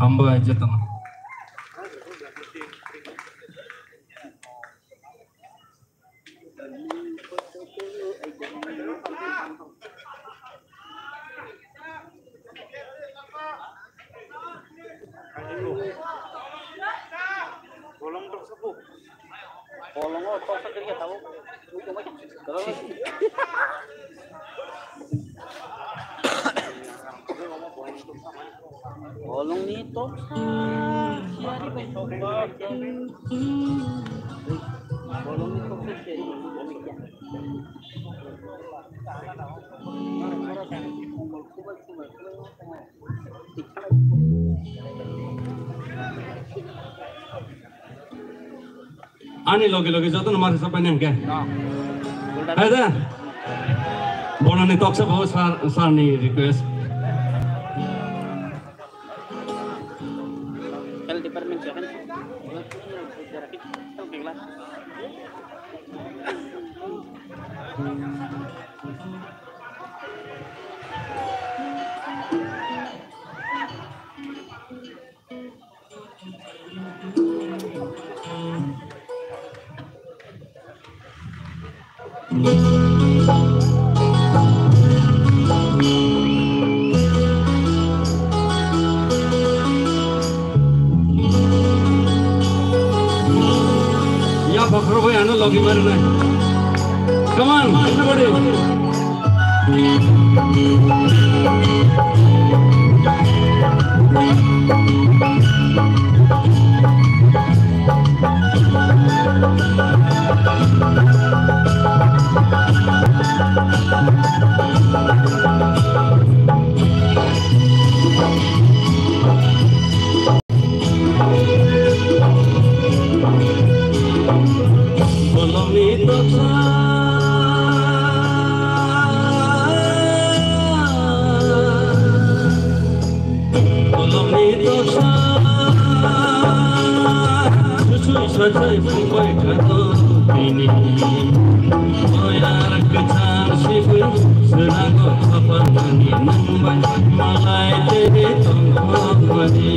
Hambai jotono. Bolongo toksa kiri tabuk. Bolongni toksa siyari bai. Bolongni toksa siyari bai. Ani loge loge jotono mar hisab paina hingke. Hai da. Bonani toksa bo sir, sir ni request. Health department se kan. Ya, bakhro bhai, ano logi mari nai. Come on, everybody. Bolongni toksa, bolongni toksa, susui sajai phungbai thangkho bini. Moyar kwchang sibui Swnango khapangmani nwng bai malai tei tongthokmani.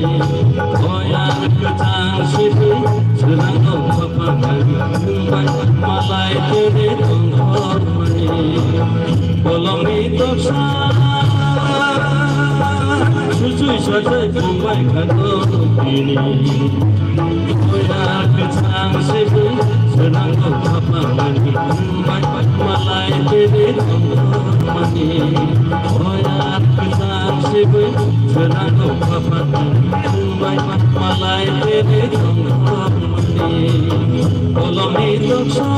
Oyar kwchang sibui swnango khapangmani nwng bai malai tei tongthokmani. Bolongni toksa sujui sajai tongbai khato tini. Oya kwchang sibui swnango khapangmani nwng bai malai tei tongthokmani. Oya kwchang sibui swnango khapangmani nwng bai malai tei tongthokmani. Bolongni toksa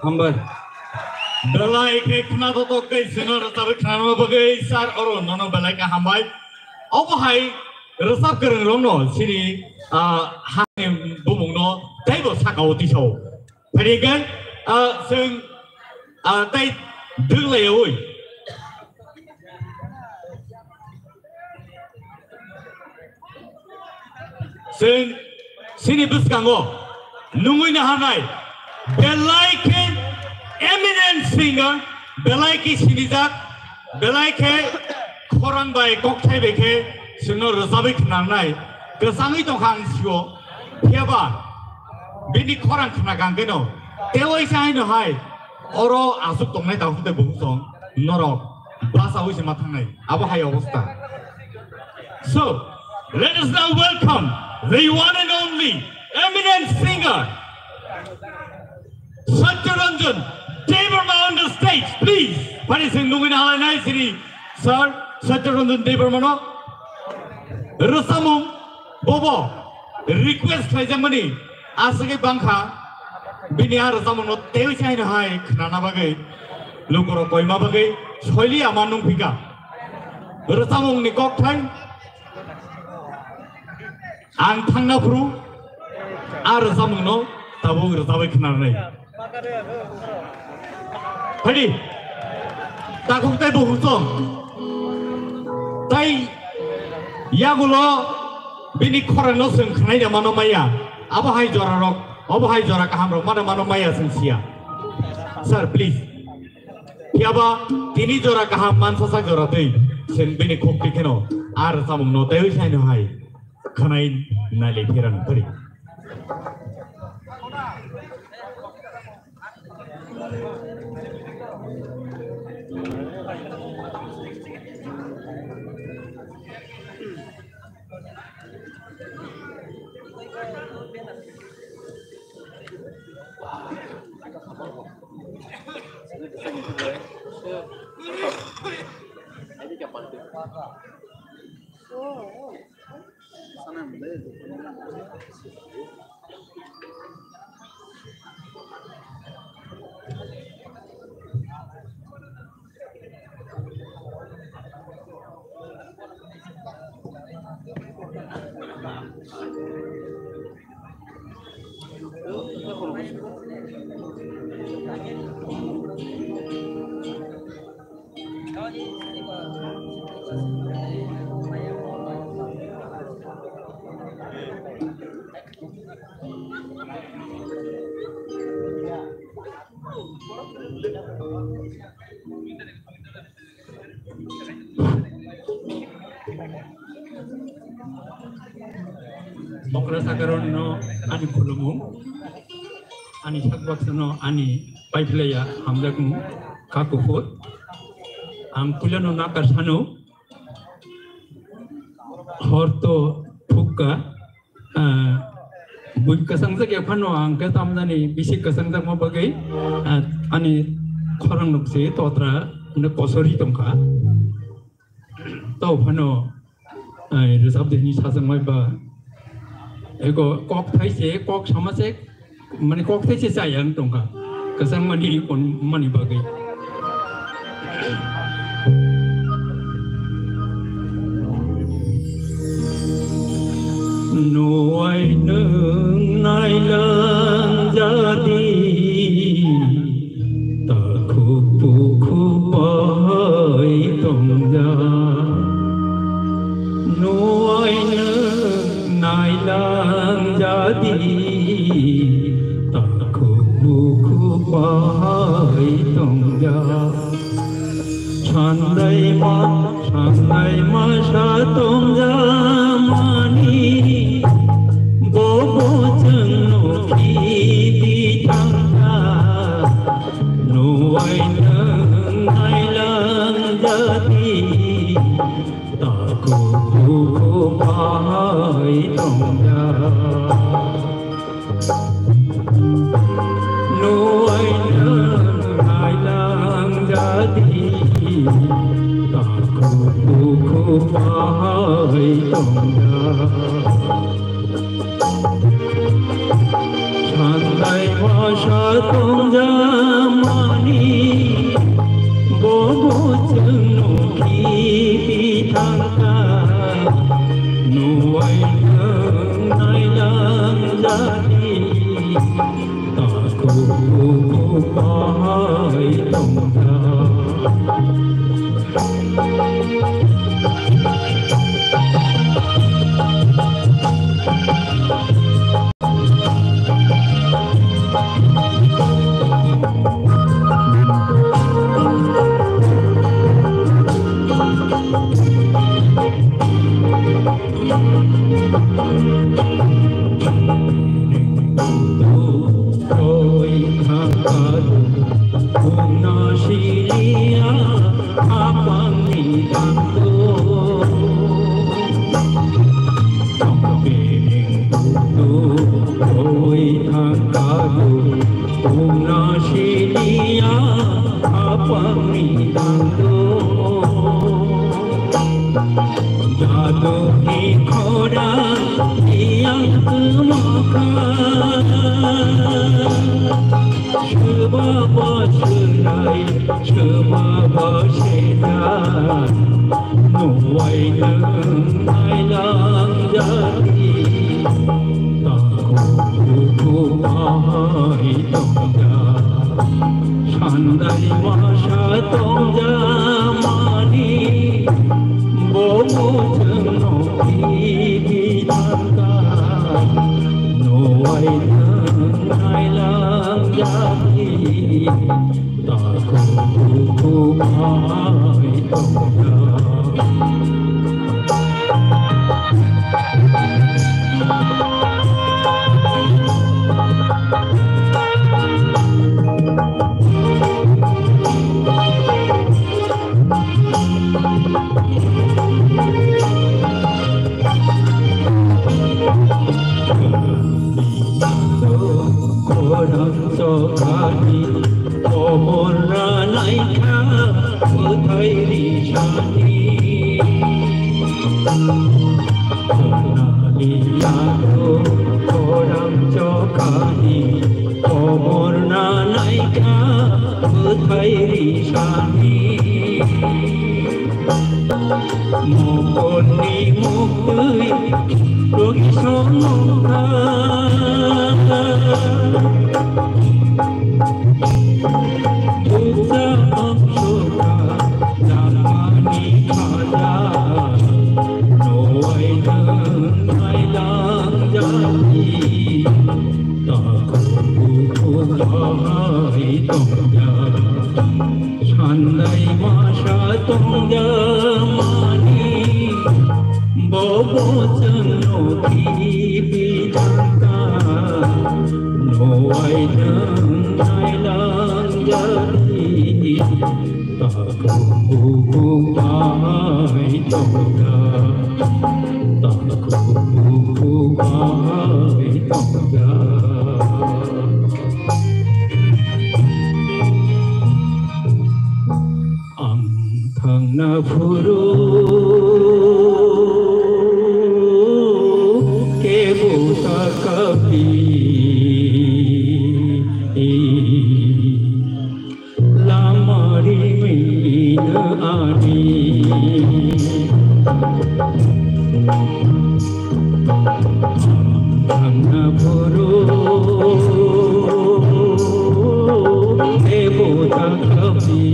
Hambai. Belai khe khna totok tei chwngno rwchapwi khnarma bagwi sir oro nono belai khe hambai. Obo hai rwchap kwrwng rokno chini, ah, hani bumungno teibo sakao tisao. Phaidi hwnkhe, ah, chwng, ah, tei dwk laiyaui. Chwng chini bwskango nungwi naharnai belai khe eminent singer, belai khe sinijak, belai khe khorang bai kokthai bai khe chwngno rwchabwi khnarnai kwchangwi tongkha ang sio. Phiyaba bini khorang khna kang kheno Tei waisa haino hai oro aswk tongnai takhuk tei bukhuk song norok basaui se ma thangnai abo hai obostha. So, let us now welcome the one and only eminent singer, Satyaranjan Debbarma on the stage, please. Phani sing nungwi nahalai nai sini, sir, Satyaranjan Debbarma no. Rwchapmung bobo request khlaijakmani aswkhe bangkha, bini a rwchapmungno teiwi saino hai khnana bagwi lukurok koima bagwi soili ama nungphika. Rwchapmungni kokthai ang thangna phuru a rwchapmungno tabuk rwchapwi khnanai. Hadi. Takhuk tei bukhuk song. Tai yagulo bini khorangno chwng khwnai da mano maya. Abo hai jora rok, abo hai jora kaham rok mano mano maya chwng siya. Sir, please. Phiyaba tini jora kaham mansasak jora twi chwng bini khuk tikheno ar samung no tei saino hai khwnai nali phirang phari. Okra sakaron no ani khulumung, ani sakbaksa no ani paiphlaiya hamjakmung kha kuphur. Ang puila no nakar sano, hor to phukka, ah, bui kwchang jak ya phano ang khe tamjani bisi kwchang jak ma bagwi, ah, ani khorang nuk se totra hwnwi kosori tongkha. To phano, ah, rwchap de hwnwi sajak mai ba. Ego kok thai se, kok sama se, mane kok thai se chai ang tongkha. Kwchang mani kon mani bagwi. Nuai nwng nailang jadi, takhuk bukhuk bai tongja. Nuai nwng nailang jadi, takhuk bukhuk bai tongja. Sandaima, sandaima sa tongja mani, bobo chwng nukhi di thangkha. Nuai nwng nailang jadi, takhuk bukhuk bai tongja. Nuai nwng nailang jadi, takhuk bukhuk bai tongja. Sandaima sa tongja mani, bobo chwng nukhi di thangkha. Nuai nwng nailang jadi, takhuk bukhuk bai tongja. Bumno siliya hapangni tangko. Tongpeding budu roi thangkadu. Bumno siliya hapangni tangko. Jadukni khorang tiyang kwmokha. Swbabo swrai, swbabo sejak, nuwai nwng nailang jati. Takhuk bukhuk bahai tongjak, sandai masa tongjak mani, bo muchungno khibi thangkha, nuwai nwng nailang jati. Takhuk bukhuk bahai tongjak. Khorang chokhani, kobor ranaikha, bwthai risani. Khorang liyago, khorang chokhani, kobor ranaikha, bwthai risani. Mokolni muktwi rokisongkha. Bukcha boksoka lamani khaja. Nowai nang nailang jati. Takhuk bukhuk bahai tongya. Sandai masa tongya mani, bobo chwngno khibi thangkha, nowai nwng nailang jati. Takhuk bukhuk bahai tongya, takhuk bukhuk bahai tongya. Ang thangna phuru kebo ta kaphi. Lama rimina ani. Thangna phuru kebo ta kaphi.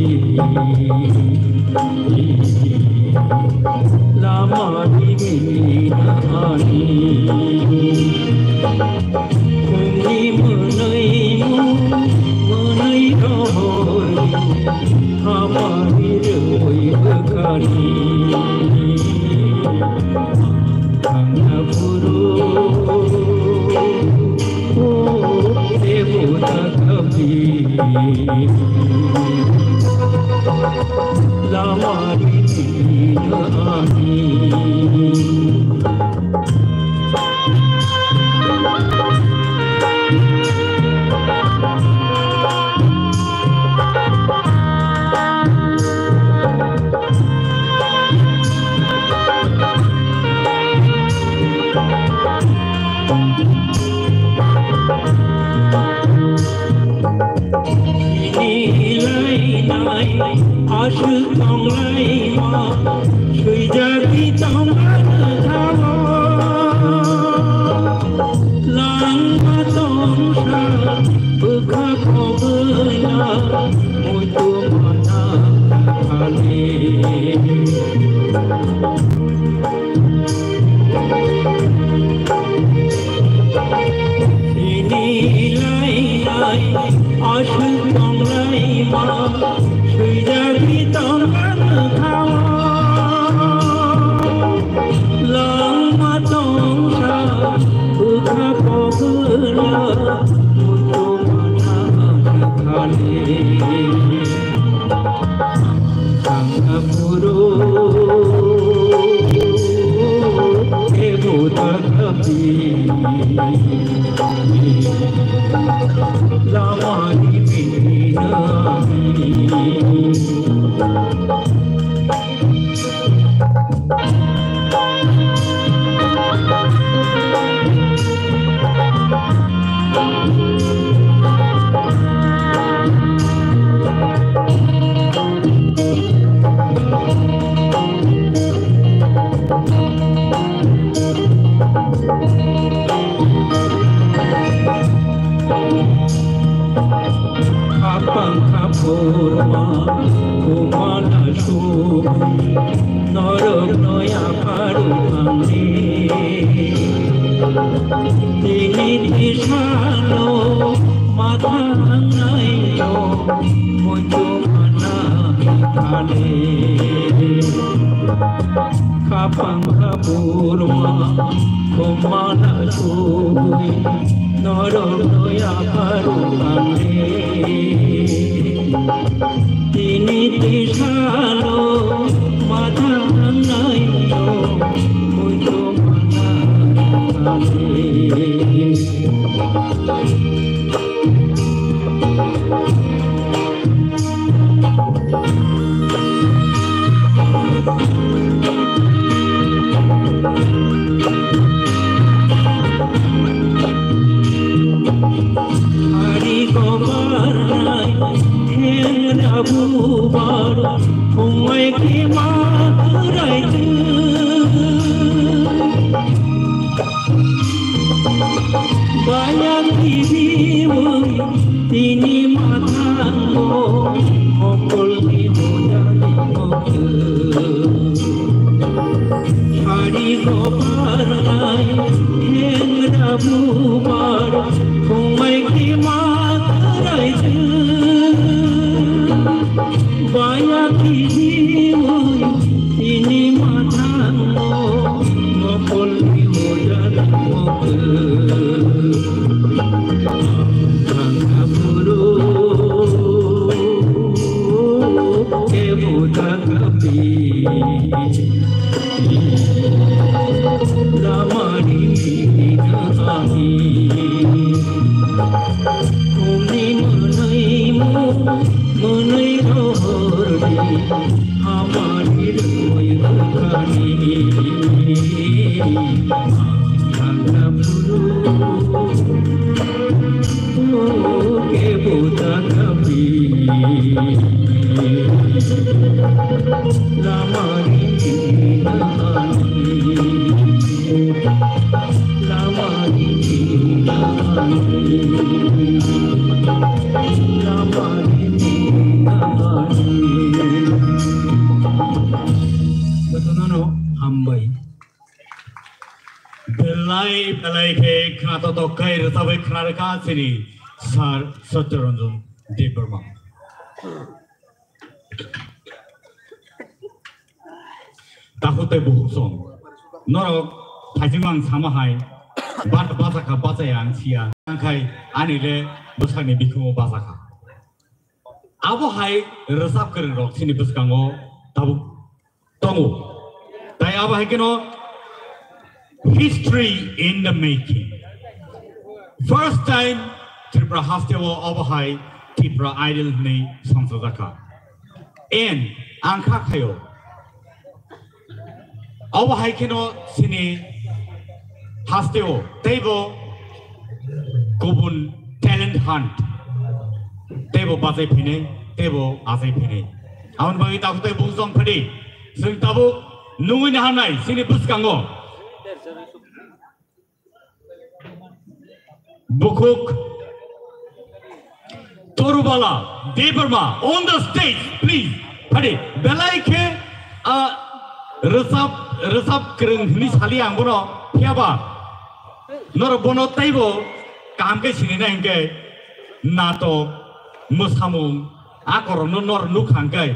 Lama rimina ani. Phungni mwnwi mung, mwnwi rohor, hamari rwi bwkhani. Thangna phuru, o, tebo ta kaphi. Lama rimina ani. Aswk tonglaima swijagwi tongma kwthao. Langma tongsa bwkha khogwino muitu mana thani. Chini lainai aswk tonglaima swijagwi tongma kwthao. Langma tongsa bwkha khogwino muitu mana thani. Khapang khaphurma kumana sugwi norokno yapharwi thangdi. Tini tisano mathangnaino muchungmana thani. Khapang khaphurma kumana sugwi norokno yapharwi thangdi. Tini tisano mathangnaino muchungmana thani. Hari kobar nai, heng rabu bar, phungwai kima rai tu. Baya kibi wng tini mathango, mokol ni mojani mokol. Hari kobar nai, hengra bubar, phungwai kima rai tu. Baya kibi wng tini mathango, mokol ni mojani mokol. Thangna phuru kebo thangna phi. Lamani nani. Khumni mwnwi mu, mwnwi rohorni. Hamari rwui rwkhani. Thangna phuru. Kebo thangna phi. Lamani nani. Lamani nani. Lamani nani. Jotono hambai. Belai belai khe khna totok khai rwchabwi khna rwkha chini Sir Satyaranjan Debbarma. Takhuk tei bukhuk song. Norok phaisingmang sama hai bar bachakha bachaya ang siya. Angkhai ani le bwsakni bikhumo bachakha. Abo hai rwchap kwrwng rok chini bwskango tabuk tongo. Tai abo hai kheno history in the making. First time Tripura haste o abo hai Tripura Idol hwnwi songchajakha. And ang kha khaio. Abo hai kheno chini haste o teibo kubun talent hunt teibo bachai phinai teibo achai phinai. Aboni bagwi takhuk tei bukhuk song phadi. Chwng tabuk nungwi naharnai chini bwskango. Bukhuk Torubala Debbarma on the stage, please. Phadi, belai khe, ah, rwchap, rwchap kwrwng hwnwi sali ang bono, phiyaba norok bono teibo kaham khe sinina hinkhe natok, mwsamung, a korokno norok nukha hinkhe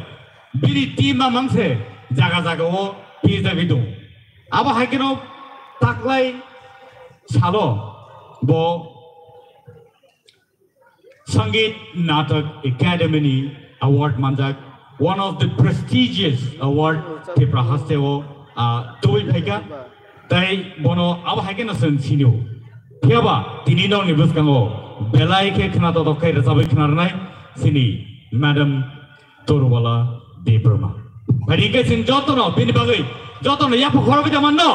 bini team mamang se jaga jaga o pijagwi tongo. Abo hai kheno taklai salo bo Sangeet Natak Academy ni award manjak, one of the prestigious award Tripura haste o, ah, tubui phaikha. Tai bono abo hai kheno chwng sinio. Phiyaba tini nokni bwskango belai khe khna totok khe rwchabwi khna rwnai chini Madam Torubala Debbarma. Phaidi khe chwng jotono bini bagwi jotono yapha khorokwi da manno.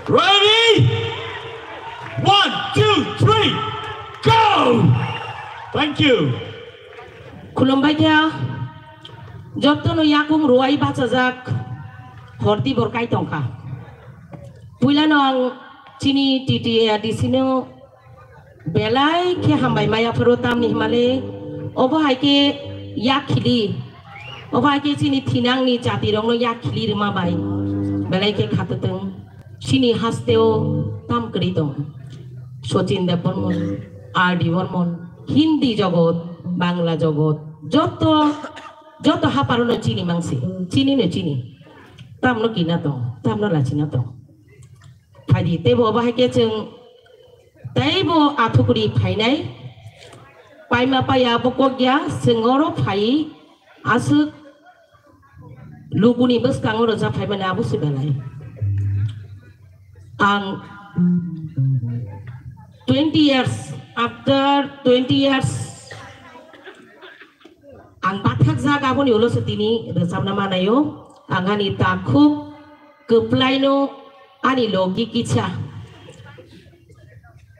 Ready? One, two, three, go! Thank you. Khulumbai kha, jotono yakung ruwai bachajak horti bor kai tongkha. Puilano ang chini T T A R D C no belai khe hambai maya phuru tamni himale obo hai khe yak khili, obo hai khe chini thinangni jatirokno yak khili rwma bai belai khe khatutwng. Chini hasteo tam kwrwi tong. Sachin Debbarman, R D Barman, Hindi jogot, Bangla jogot, joto, joto haparono chini mangsi, chini no chini. Tamno kina tong, tamno lachina tong. Phaidi teibo obo hai khe chwng teibo athukuri phainai. Paima paya bo kok ya, chwng oro phai aswk lukuni bwskango rwchap phaimani abo se belai. Ang twenty years, after twenty years, ang bathakjak aboni ulo se tini rwchapna manaio. Ang ani takhuk kwplaino ani logi kisa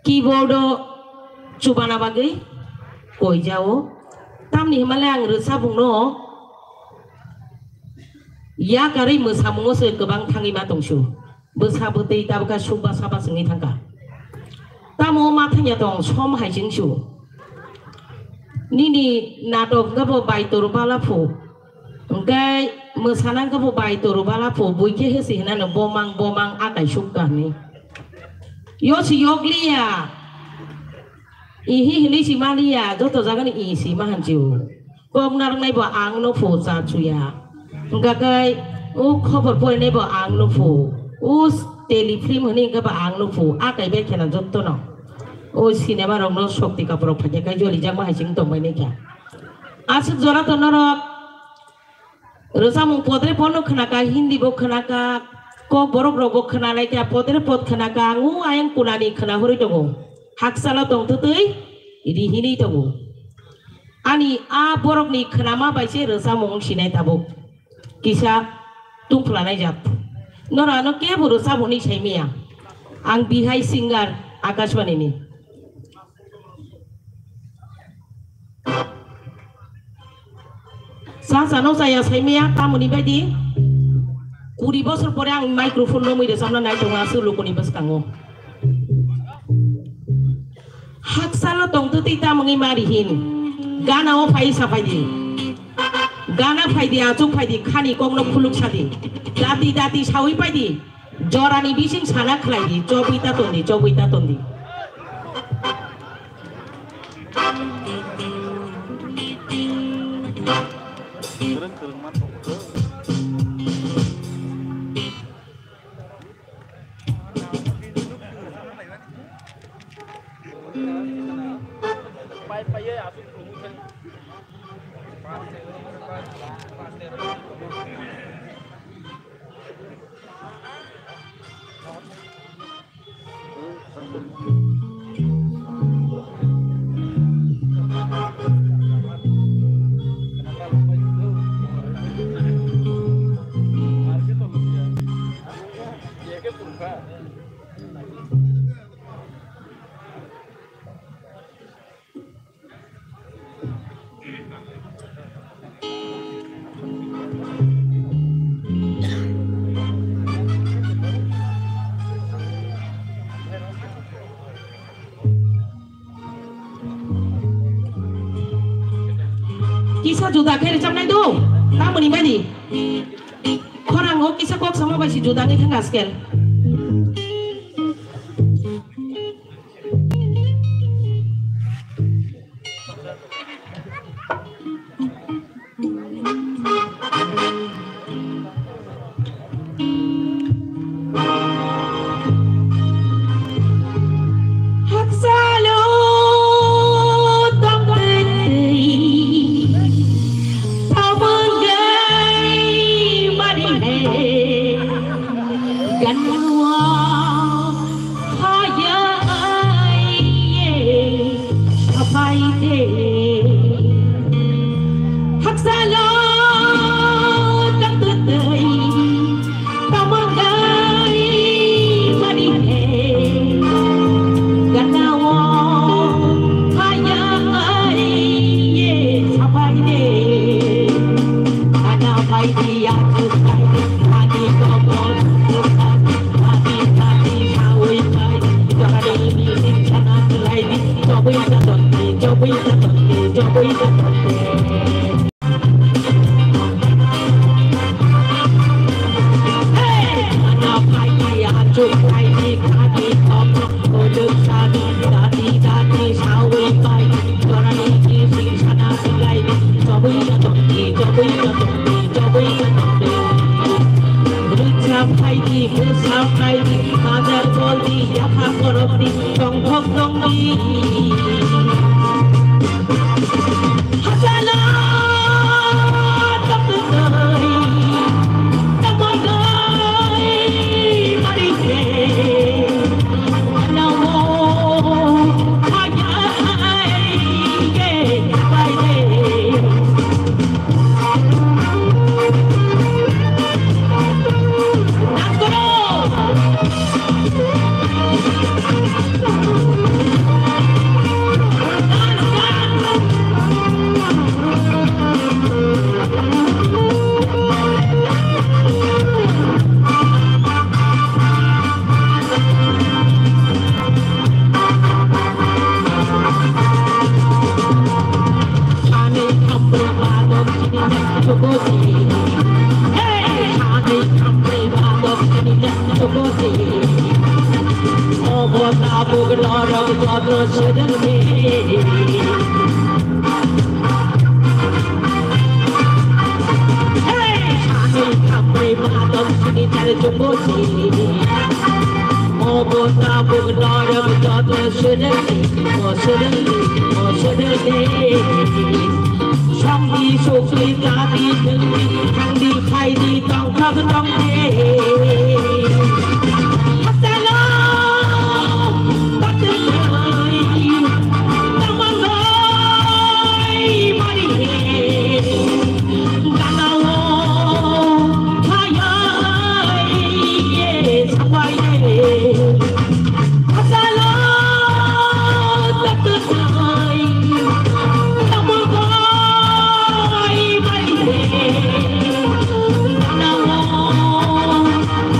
keyboard o chubana bagwi koijao. Tamni himale ang rwchapungno yakarwi mwsamungo se kwbang thangwi ma tongsu. Bwsa bwtwi tabukha sukba saba swngwi thangkha. Tamo ma thangya tong som hai chingsu. Nini natok wngkha bo bai toru bala phu. Hwnkhe mwsana wngkha bo bai toru bala phu. Bui khe hesi hinano bomang bomang akai sukka hinwi. Yo si yokliya. Ihi hinwi si maliya. Joto jagani i si mahansiu. Kok narwknai bo ang no phu cha chuya. Hwnkha khe o khobor porinai bo ang no phu. O tele film hwnwi hwnkhe bo ang no phu. A kai bai khena jotto no. O cinema rok no Shakti Kapoor rok phaikha khai joli jakma hai sing tongbai nai kha. Aswk jora to norok rwchapmung podre pod no khna kha, Hindi bo khna kha, kok borok rok bo khna lai kha, podre pod khna kha. Ang o ayang kunani khna hurwi tongo. Hakchalo tong twtwi ri hinwi tongo. Ani a borokni khnama bai se rwchapmung wng sinai tabuk. Kisa tungphla naijak. Norok ano kebo rwchapmung ni sai maya. Ang bihai singer Akashbani ni. Cha chano chaya sai maya tamoni baidi. Kuri bosor pore ang microphone romwi rwchapna nai tongo aswk lukuni bwskango. Hakchalo tongtwtwi tamungwi mari hin. Gana o phai sa phaidi. Gana phaidi, achuk phaidi, khani kokno khuluk sadi. Dati dati sawi paidi. Jorani bising sana khlaidi, chobwi ta tondi, chobwi ta tondi. Kisa juda khe rwchapnai do, tamoni bani. Khorang o kisa kok sama bai si juda ni thanga skel. Hakchalo Rwchap phaidi, bwsap phaidi, bazar boldi, yapha borokni tongthok tongdi. Hachalo tongtwtwi, tongmani mari khe, anao phaya hai khe bai de. Obo tabuk norok joto swrwngdi, o swrwngdi, o swrwngdi. Songdi sukdi jadi thwngdi, thangdi phaidi tongthok tongdi. Hachalo batwi tamangoi mari he. Ganao phayai ye sabai ye. Hachalo tatsai tamangoi bai ye. Ganao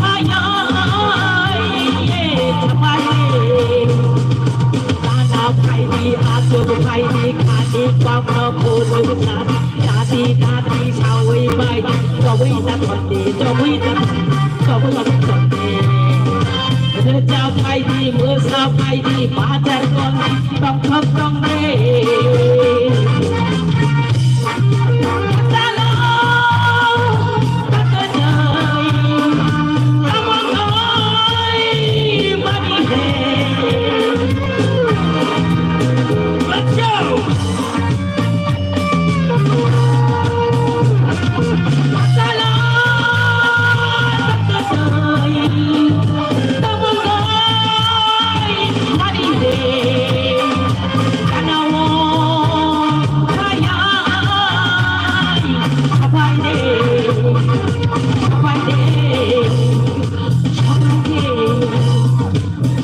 phayai ye sabai ye. Gana phaidi, achuk phaidi, khani kokno phunuk nadi. Dadi dadi sawi bai, sawi ta tonde, sawi ta tonde, sawi ta tonde. Rwchap phaidi, mwsa phaidi, bazar kondi, tongthok tongde. Chalo, tato jai, tamo jai, mani he. Let's go!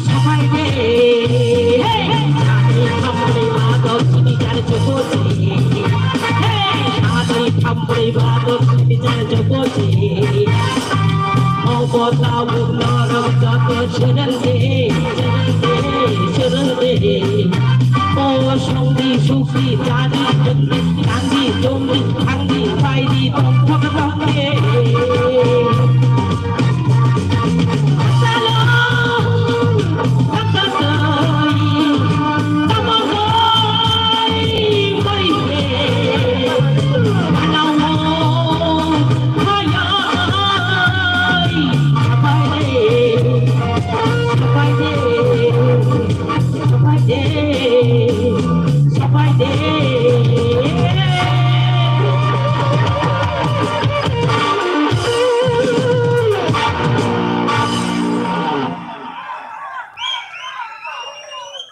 Sabai de, hey, sani hamri madok sini jar jogosi. Hey, sani hamri madok sini jar jogosi. Obo tabuk norok joto swnangdi, swnangdi, swnangdi. O songdi sukdi jadi jongdi, kandi jongdi, kandi baidi tongthok tongdi.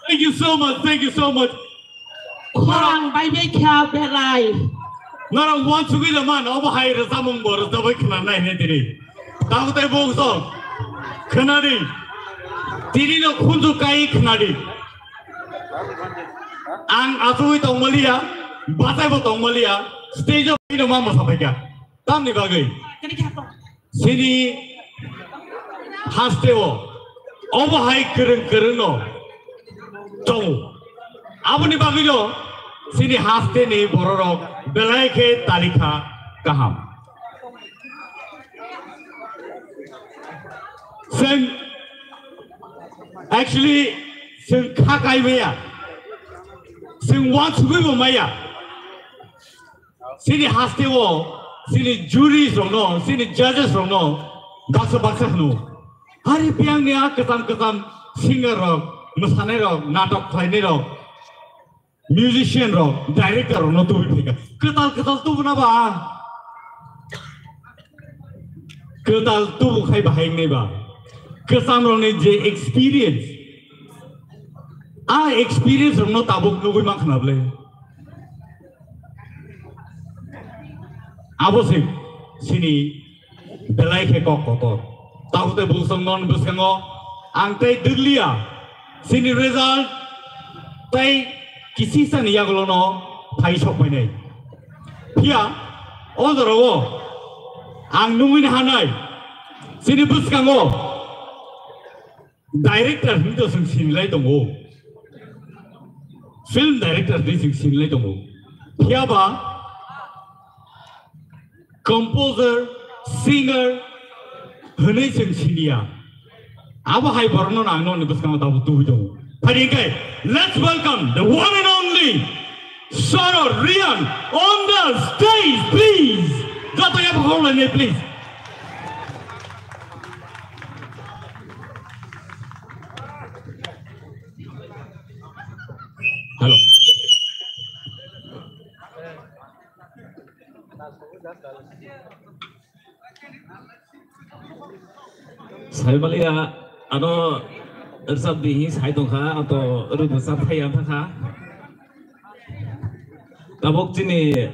Thank you so much, thank you so much. Khorang bai bai kha belai. Norok uansugwi rwman, obo hai rwchapmung bo rwchapwi khna nai hinwi tini. Tabuk tei bukjak khwnadi. Tini no khunju kai khwnadi. Ang achugwi tongmaliya, bachaibo tongmaliya, stage o phano ma mwsaphaikha. Tamni bagwi chini hasteo obo hai kwrwng kwrwngno tongo. Aboni bagwino chini hasteni bororok belai khe talikha kaham. Chwng actually chwng kha kai maya, chwng uansugwi bo maya. Chini hasteo chini juries rokno, chini judges rokno baksa baksa hwno. Hari biyangni a kwcham kwcham singer rok, mwsanai rok, natok khlainai rok, musician rok, director rokno tubui phaikha. Kwtal kwtal tubuna ba. Kwtal tubu khai bahai wngnai ba. Kwcham rokni je experience, a experience rokno tabuk nugui mankha na bwle. Abo se chini belai khe kok kotor. Tabuk tei bwswk non bwskango ang tei dwgliya chini result tei kisisani yagulono phai sok painai. Phiya o jorao ang nungwini hanai chini bwskango director hinwi to chwng sinilai tongo, film director hinwi chwng sinilai tongo, phiyaba composer, singer hinwi chwng siniya. Abo hai borokno ang nokni bwskango tabuk tubui tongo. Phai di khe, let's welcome the one and only Soro Riyan on the stage, please. Joto yabo khaulainai, please. Hello. Saimaliya ano rwchap di hi sai tongkha, ato rwchap thai ang thangkha. Tabuk chini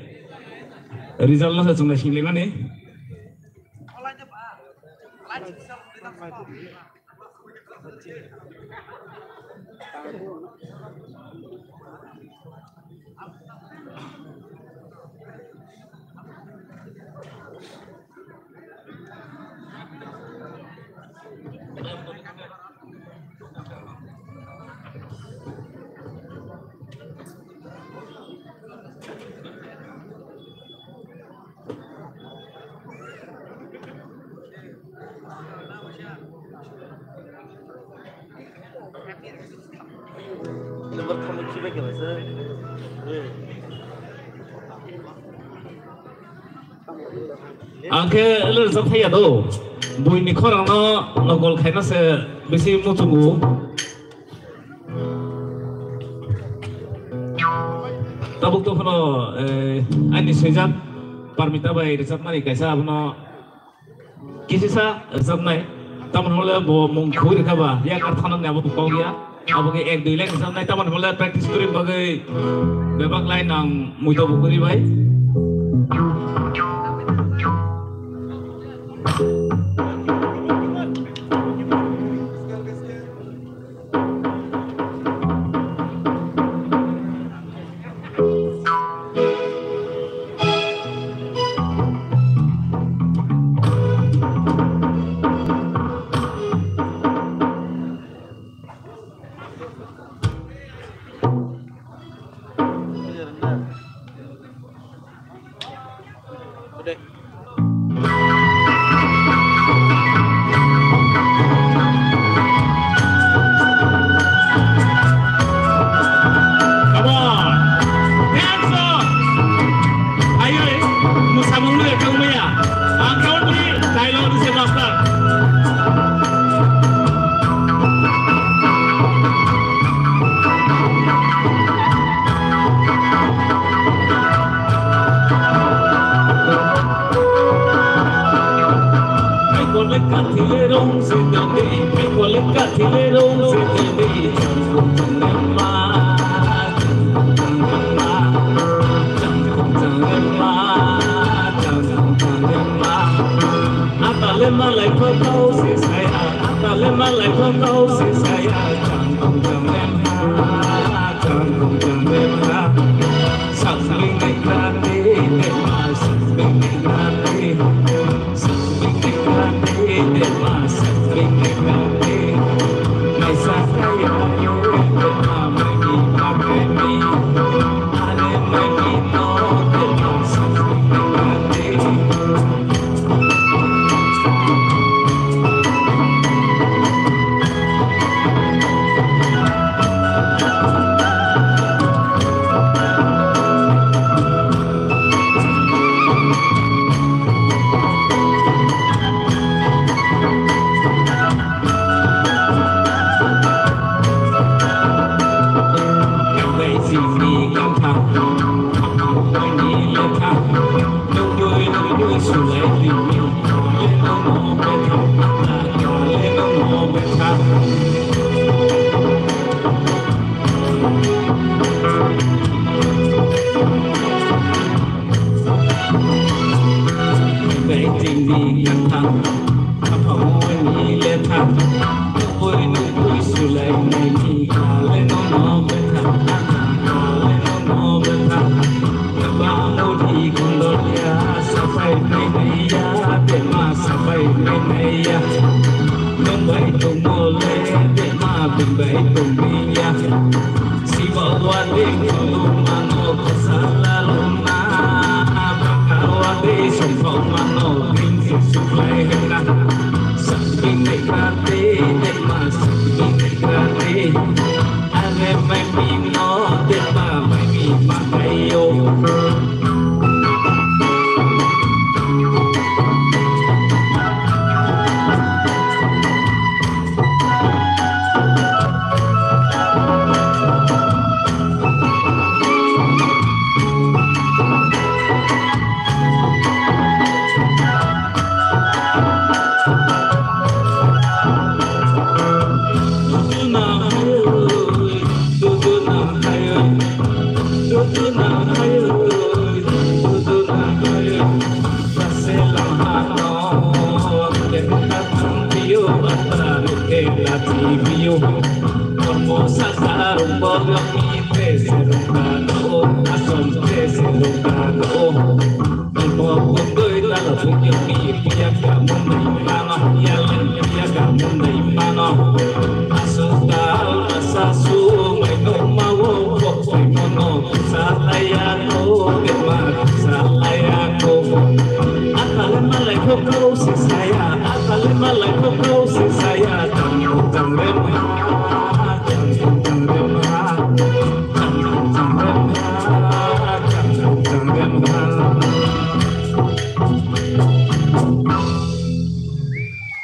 result no se chwng nai singlaimani. Ang khe rwchap thaiya do, buini khorang no nokol khaina se bisi muchungo. Tabuk to phano, eh, ani swijak Parmita bai rwchapmani kaisa abono kisisa rwchapnai. Tamoni hwnle bo mung khugwi rwkha ba, yakar thanani abo kok ya. Abo khe ek dui line rwchapnai, tamoni hwnle practice kwrwi bagwi bebak line ang muido bo kwrwi bai. Come on. Hands up. Ayo, musamung ni kang maya. Ang kau ni dialogue ni se master. Atale malai kho kau se saya, atale malai kho kau se saya, chang kong chang lem ha, chang kong chang lem ha. Sakling nai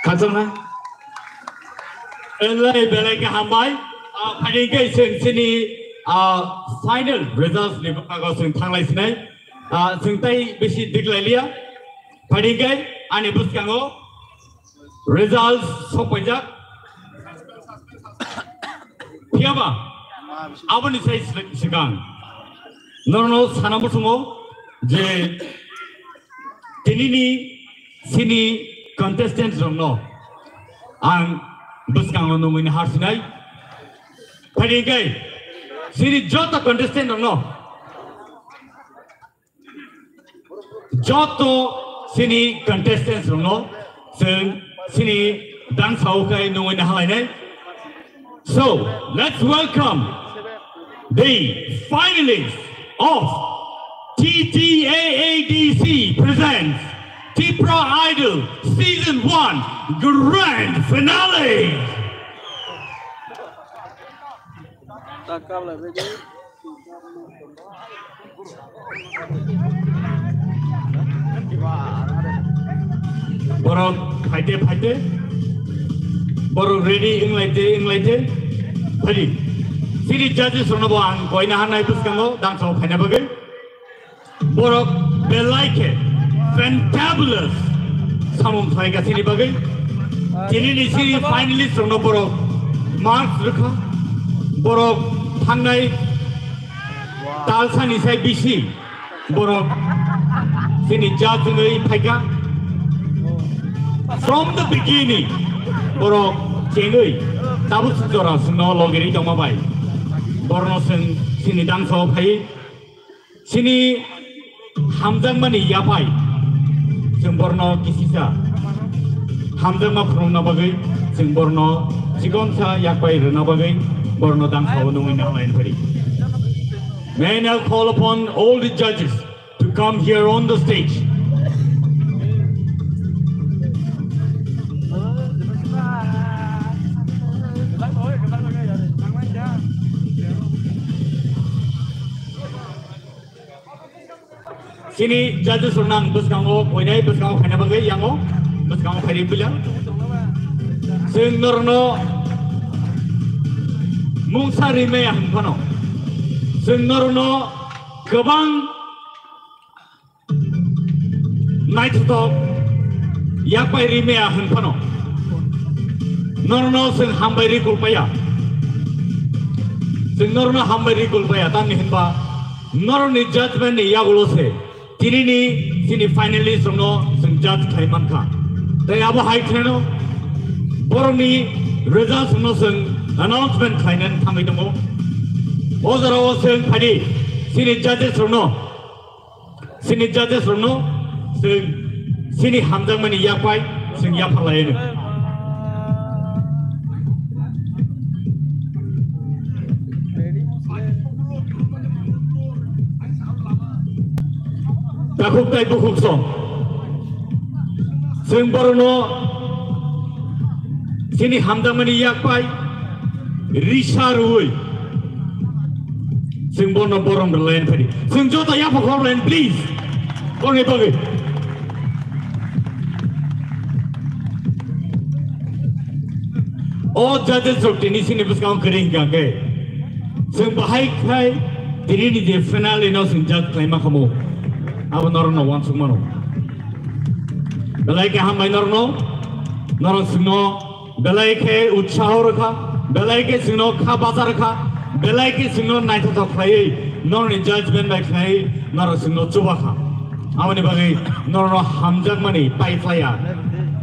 Khajama. Belai, belai khe hambai. Ah, phaidi khe chwng chini, ah, final results ni bwkhago chwng thanglai sinai. Ah, chwng tai bisi diklai liya. Phaidi khe ani bwskango results sokpaijak. Phiyaba, aboni sai swi-, swkang norokno sana muchungo je tinini chini contestant rokno ang bwskango nungwi harsinai. Phaidi khe chini joto contestant rokno Joto chini contestants rokno chwng chini dangsao khai nungwi nahalainai. So, let's welcome the finalists of T T A A D C presents Tipra Idol Season one Grand Finale. Borok phaite phaite, borok ready wnglaite wnglaite, phaidi. Chini judges rokno bo ang koina hanai bwskango dangsao phaina bagwi. Borok belai khe fantabulous samung khlai kha chini bagwi. Chini ni chini finalist rokno borok marks rwkha. Borok thangnai talsani sai bisi borok chini judge wngwi phaikha. From the beginning borok chengwi tabuk jora chwngno logirwi tongma bai borokno chwng chini dangsao phaiwi. Chini hamjakmani yapai chwng borno kisisa hamjakma phunukna bagwi, chwng borno chikonsa yapai rwna bagwi, borno dangsao nungwi nanglaini phari. May I now call upon all the judges to come here on the stage. Chini judges rok nang bwskango koinai bwskango khaina bagwi yango bwskango khairi puila. Chwng norno mungsa rimaya hwn phano. Chwng norno kwbang naithothok yapai rimaya hwn phano. Norno chwng hambai ri kulpaya. Chwng norno hambai ri kulpaya tamni hwnba norokni judgment ni yagulo se. Tinini chini finalist rokno chwng judge khlai mankha. Tei abo hai kheno borokni results rokno chwng announcement khlainani thangwi tongo. O jorao chwng phani chini judges rokno, chini judges rokno chwng chini hamjakmani yapai chwng yapharlaino. Takhuk tai bukhuk song. Chwng borokno chini hamjakmani yakpai risa rwui chwng bono borom rwlaini phadi. Chwng joto yapha khorlaini, please. Borokni bagwi. O judges rok tini chini bwskango kwrwi hwnkha khe, chwng bahai khai tini ni je finale no chwng judge khlaima khamu, abo norok no uansuk mano. Belai khe hambai norok no, norok chwngno belai khe utsaho rwkha, belai khe chwngno kha bacha rwkha, belai khe chwngno naithothok khlaiwi norokni judgment bai khlaiwi norok chwngno chubakha. Aboni bagwi norokno hamjakmani pai phlaiya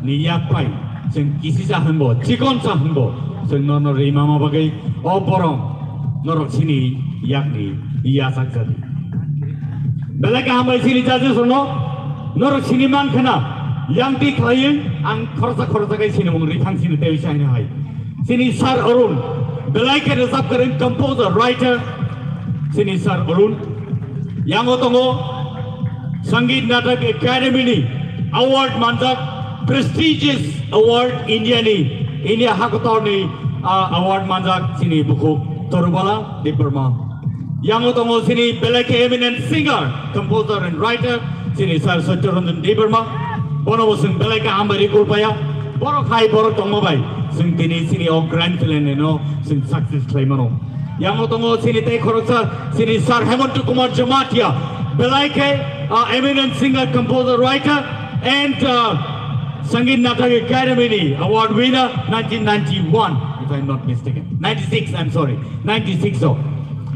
ni yak pai chwng kisisa hwnbo, chikonsa hwnbo chwng norokno rimama bagwi o borom norok chini yakni yachak jadi. Belai kaham bai chini judges rokno norok sini man khna yang ti khlaiwi ang khoroksa khoroksa khe sinimung rithang sini tei saini hai. Chini Sir Arun, belai khe rwchap kwrwng, composer, writer, chini Sir Arun. Yango tongo Sangeet Natak Academy ni award manjak, prestigious award India ni, India hakotor ni, ah, award manjak chini bukhuk Torubala Debbarma. Yango tongo chini belai khe eminent singer, composer and writer, chini Sir Satya Ranjan Debbarma. Bono bo chwng belai khe hambai ri kulpaya. Borok hai borok tongma bai chwng tini chini o grand finale no chwng success khlai mano. Yango tongo chini tei khoroksa chini Sir Hemanta Kumar Jamatia, belai khe, uh, eminent singer, composer, writer and, uh, Sangeet Natak Academy ni award winner nineteen ninety-one, if I am not mistaken. Ninety-six, I am sorry. Ninety-six o.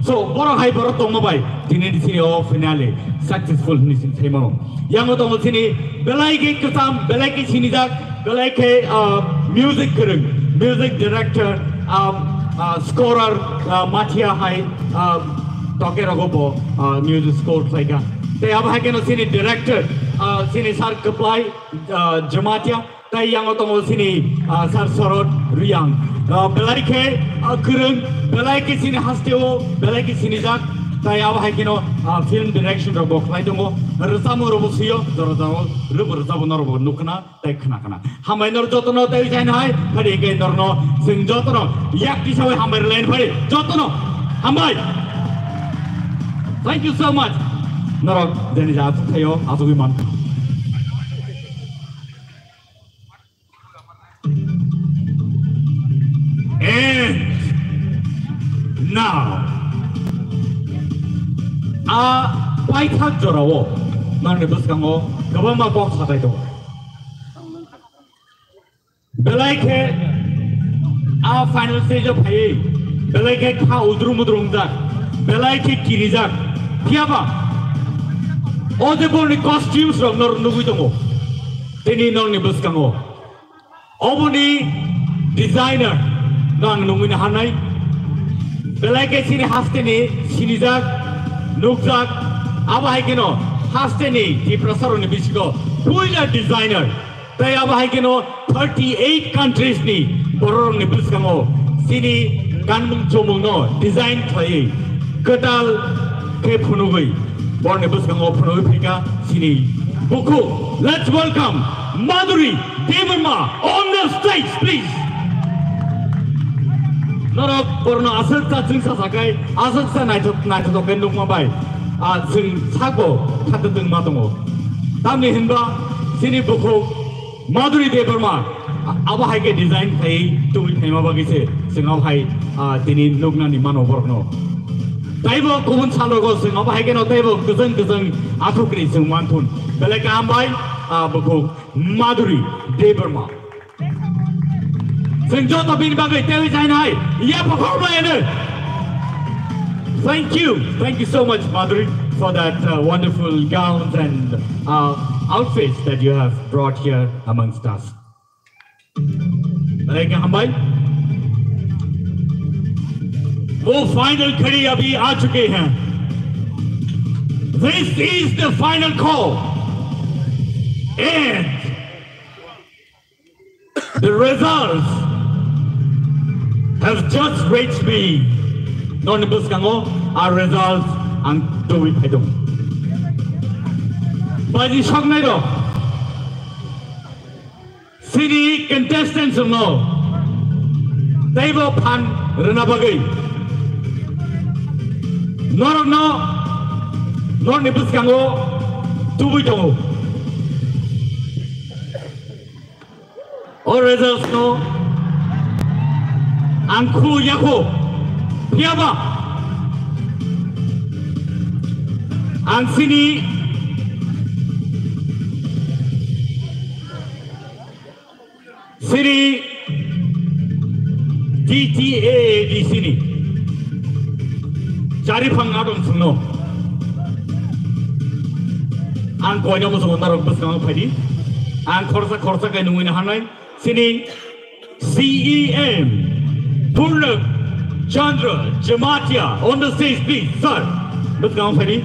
So, borok hai borok tongma bai tini ni sini o finale successful hwnwi sini sai mano. Yango tongo chini belai khe kwcham, belai khe sinijak, belai khe, ah, music kwrwng, music director, ah, ah, scorer, ah, Mathia hai, ah, toke rogo bo, ah, music score khlaika. Tei abo hai kheno chini director, ah, chini Sir Kwplai, ah, Jamatia. Tai yango tongo chini, ah, Sir Sorot Riyang. Ah, belai khe, ah, kwrwng, belai khe chini hasteo, belai khe sinijak. Tai abo hai kheno, ah, film direction rok bo khlai tongo. Rwchapmung rok bo swiyo, jora jora rwbo rwchapmung rok bo nukna, tai khna khna. Hambai nor jotono tai jaina hai, phari khe norno chwng jotono yak tisawi hambai rwlaini phari jotono hambai. Thank you so much. Norok jeni ja asuk thaio, asugwi man. And now, a paithak jorao nangni bwskango kwbangma kok satai tongo. Belai khe a final stage o phaiwi belai khe kha udrum udrum wngjak, belai khe kirijak. Phiyaba o je borokni costumes rok norok nugwi tongo tini nokni bwskango. Oboni designer no ang nungwi no hanai. Belai khe chini hasteni sinijak, nukjak, abo hai kheno Hasteni Tiprasarokni bisingo puila designer. Tei abo hai kheno thirty eight countries ni bororokni bwskango chini kanmung chomungno design khlaiwi kwtal khe phunugwi borokni bwskango phunugwi phaikha chini bukhuk. Let's welcome Madhuri Debbarma on the stage, please. Norok borokno aswk cha chwngsa sakai, aswk cha naithok naithotok khe nukma bai, ah, chwng sakbo khatungma tongo. Tamni hinba chini bukhuk Madhuri Debbarma, a-, abo hai khe design khai tubui phaima bagwi se chwng abo hai, ah, tini nuknani mano borokno. Taibo kubun salrogo chwng abo hai kheno taibo kwchwng kwchwng athukri chwng manthun. Belai kaham bai, ah, bukhuk Madhuri Debbarma. Chwng joto bini bagwi teiwi jainai, yapha khorma eno. Thank you. Thank you so much, Madhuri, for that, uh, wonderful gowns and, uh, outfits that you have brought here amongst us. Belai khe hambai. वो फाइनल घड़ी अभी आ चुके हैं. This is the final call. And the results have just reached me. Norokni bwskango a results ang tubui phaidung. Baji soknai rok, chini contestants no teibo phan rwna bagwi norokno norokni bwskango tubui tongo. O results no ang khu yakho, phiyaba ang chini, chini D T A A D C ni chari phang adong sungno ang koino musumo narok bwskango phaidi. Ang khorsa khorsa kai nungwi na hanai. Chini C E M Purna Chandra Jamatia on the stage, please, sir. Bwskango phaidi.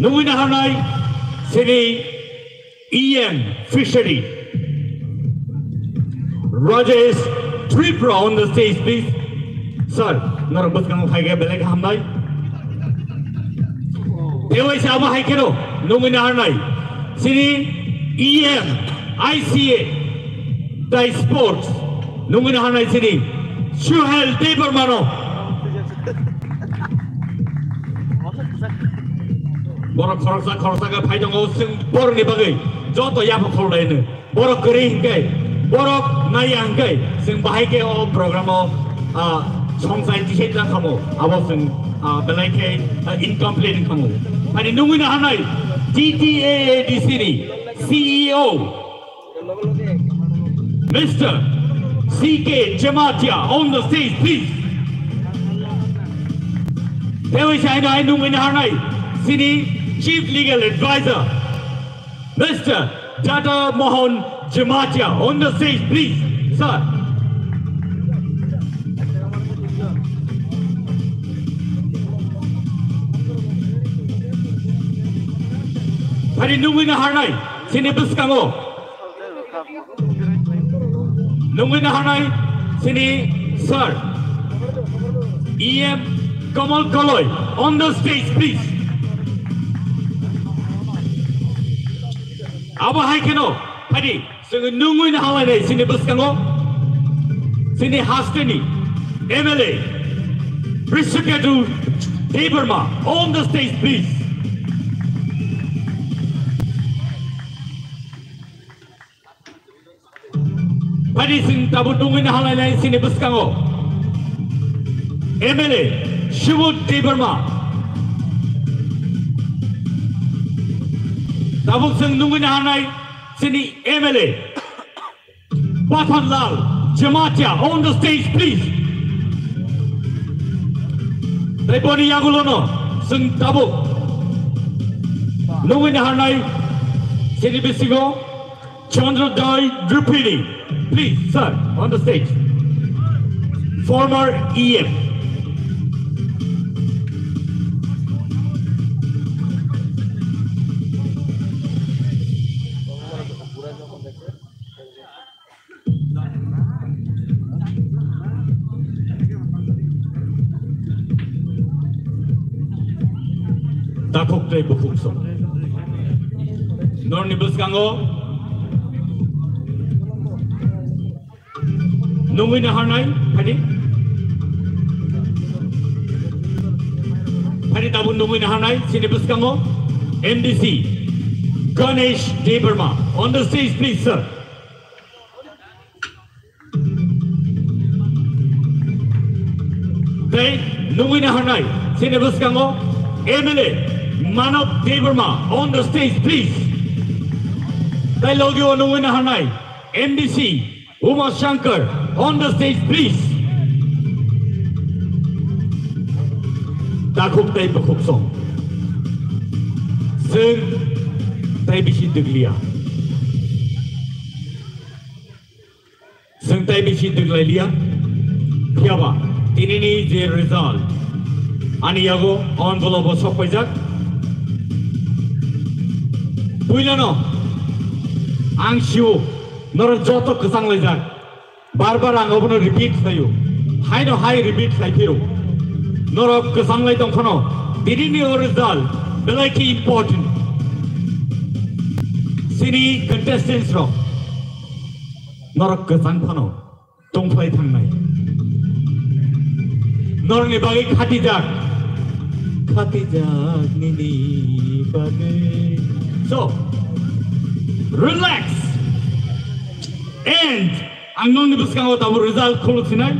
Nungwi na hanai chini E M Fishery Rajesh Tripura on the stage, please. Sir, norok bwskango phaikhe belai khe hamnai. Tei waisa abo hai kheno nungwi naharnai. Chini E M I C A tei sports nungwi naharnai chini Suhel Debbarmano. Borok khoroksa khoroksa khe phai tongo, chwng borokni bagwi joto yapha khorlaino. Borok kwrwi hwnkhe, borok naiya hwnkhe, chwng bahai khe o program o, ah, songchai tisai tlang khamu, abo chwng, ah, belai khe, ah, incomplete wng khamu. Ani nungwi naharnai T T A A D C ni C E O, Mister C K Jamatia on the stage, please. Tei waisa haino hai nungwi naharnai chini Chief Legal Advisor, Mister Dada Mohan Jamatia on the stage, please, sir. Phari nungwi naharnai chini bwskango nungwi naharnai chini sir, E M Kamal Kaloi on the stage, please. Abo hai kheno, phadi, chwng nungwi nahalainai chini bwskango, chini hasteni M L A, Rishiketu Debbarma on the stage, please. Badi sing tabuk nungwi nahalainai sini bwskango M L A Subodh Debbarma. Tabuk sing nungwi nahanai sini M L A Pathanlal Jamatia on the stage, please. Tei boni yagulono sing tabuk nungwi nahanai sini bisingo Chandra Joy Rupini, please, sir, on the stage. Former E M. Takhuk tei bukhuk song. Norni bwskango nungwi naharnai, phadi. Phadi tabuk nungwi naharnai, chini bwskango M D C Ganesh Debbarma. On the stage, please, sir. Tei nungwi naharnai, chini bwskango M L A Manav Debbarma, on the stage, please. Tei logio nungwi naharnai, M D C Uma Shankar, on the stage, please. Takhuk tei bukhuk song. Chwng tei bisi dwglia. Chwng tei bisi dwglailiya. Phiyaba tinini je result ani yago envelope o sok paijak. Puilano ang sio norok joto kwchang laijak. Bar bar ang obono repeat khlaio. Haino hai repeat khlai phiro. Norok kwchang lai tong phano tinini o result belai khe important. Chini contestants rok norok kwchang phano tongphlai thangnai. Norokni bagwi khatijak. Khatijak nini bagwi. So, relax. And ang nokni bwskango tabuk result khuluk sinai.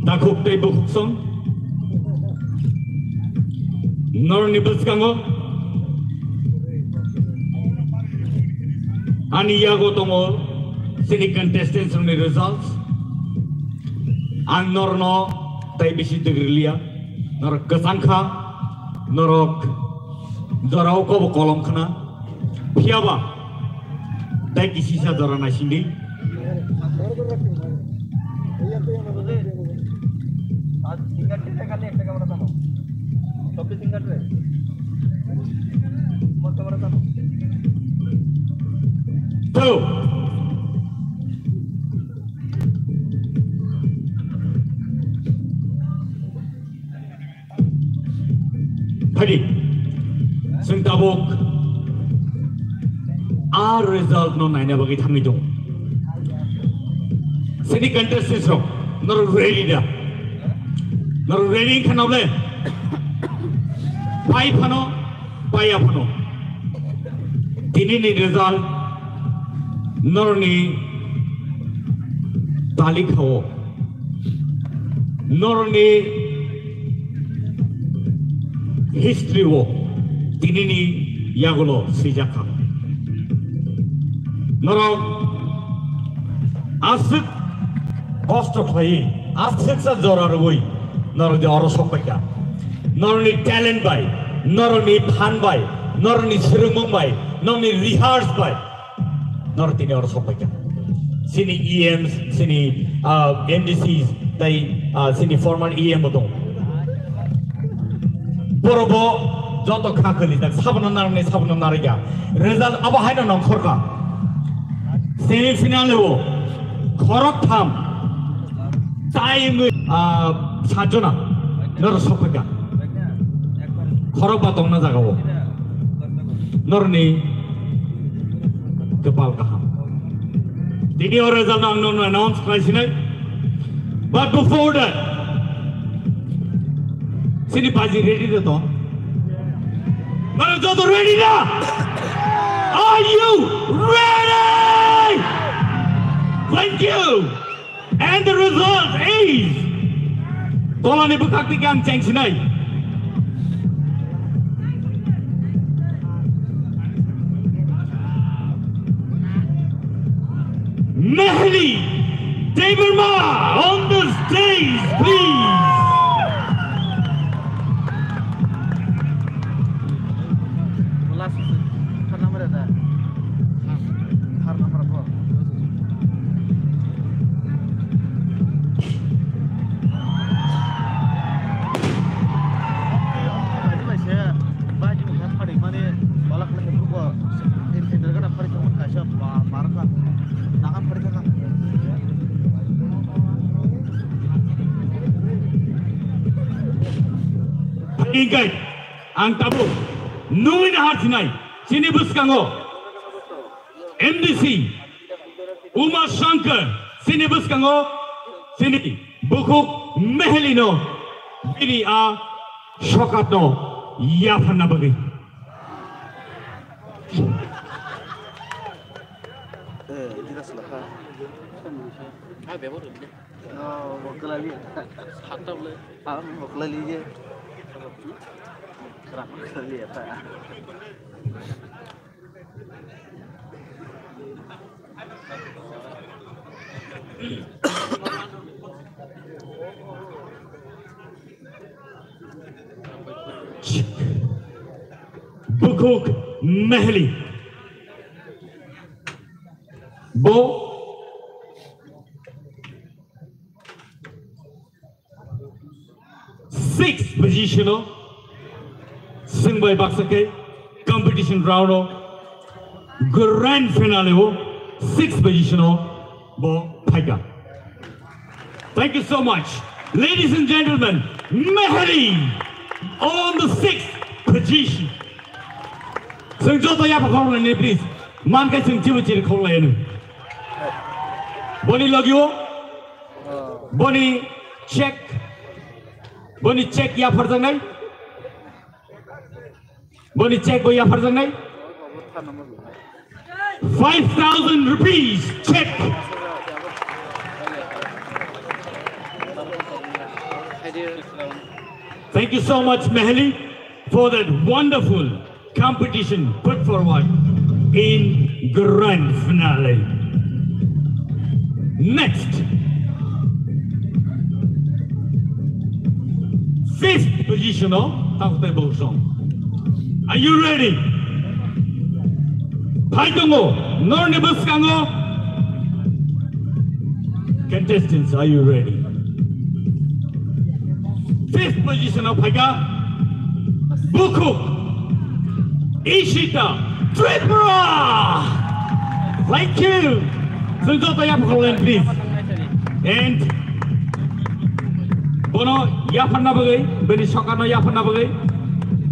Takhuk tei bukhuk song. Norokni bwskango ani yago tongo chini contestants rokni results. Ang norokno tei bisi dwgwriliya. Norok kwchang kha, norok jorao kobo kolom khna. Phiyaba tei kisisa jora naisingdi. Hello. Phadi, chwng tabuk a result no naina bagwi thangwi tongo. Chini contestants rok, norok ready da? Norok ready wngkha nable? Pai phano, paiya phano. Tinini result norokni talikha o. Norokni history o tinini yagulo swijak kha. Norok aswk kosto khlaiwi, aswksa jora rwui norok de oro sokpaikha. Norokni talent bai, norokni phan bai, norokni swrwngmung bai, norokni rehearse bai, norok tini oro sokpaikha. Chini E Ms, chini, ah, M D Cs, tei, ah, chini former E M bo tongo. Borok bo joto kha khwlijak, sabono narwknai, sabono narwkya. Result abo haino nongkhorkha. Semi final o khoroktham tai wngwi, ah, satjona norok sokphaikha. Khorokba tongna jagao. Norokni kwpal kaham. Tini o result no ang nono announce khlai sinai. But before that, chini baji ready da to? Norok joto ready da? Are you ready? Thank you. And the result is, tolani bwkhak twi ang chengsinai. Mehli Debbarma on the stage, please. Last, third number ada. Third number apa? Tadi lah saya. Hingkai ang tabuk nungwi nahar sinai chini bwskango M D C Uma Shankar chini bwskango chini bukhuk Mehelino bini a sokatno yapharna bagwi. Eh, ini dah selesai. Ah, bebo dulu. Oh, mau ke lagi. Santai boleh. Ah, mau ke lagi je. Kerap ke lagi ya, Pak. Bukhuk Mehli. Bo six position o swngbai baksa khe competition round o grand finale o six position o bo phaikha. Thank you so much. Ladies and gentlemen, Mehri on the sixth position. Swng joto yapha khoroknani please. Man khe swng chibu chiri khoroklayanu. Boni logio, boni check, boni check yapharjaknai. Boni check bo yapharjaknai. Five thousand rupees check. Thank you so much, Mehli, for that wonderful competition put forward in grand finale. Next, fifth position o Takutai Bosong. Are you ready? Phai tongo, norni bwskango. Contestants, are you ready? Fifth position o phaikha Bukhuk Ishita Tripura. Thank you. Swng joto yapharkha, please. And bono yapharna bagwi, bini sokano yapharna bagwi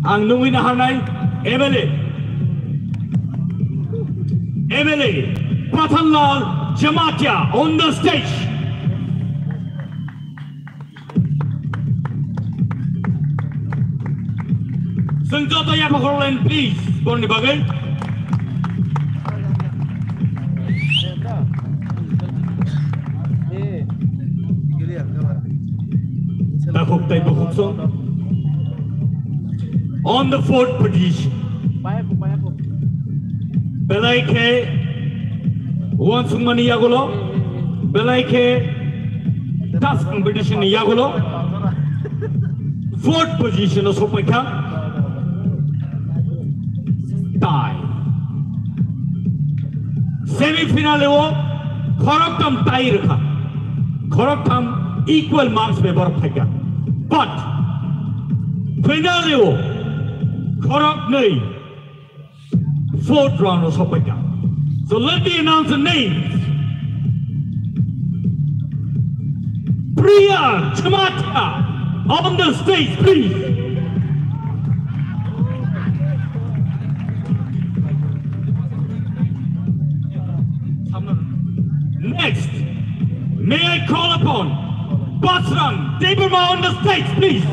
ang nungwi naharnai M L A, M L A Pathanlal Jamatia on the stage. Swng joto yapharkha, please, borni bagwi. Takhuk tai bukhuk song. On the fourth position. Belai khe uansukmani yagulo, belai khe tough competition ni yagulo fourth position o sokpaikha. Tie. Semi final o khoroktham tie rwkha. Khoroktham equal marks bai borok phaikha. But final o khoroknwi fourth round o sokpaikha. So let me announce the names. Priya Jamatia on the stage, please. Next, may I call upon Basram Debbarma on the stage, please.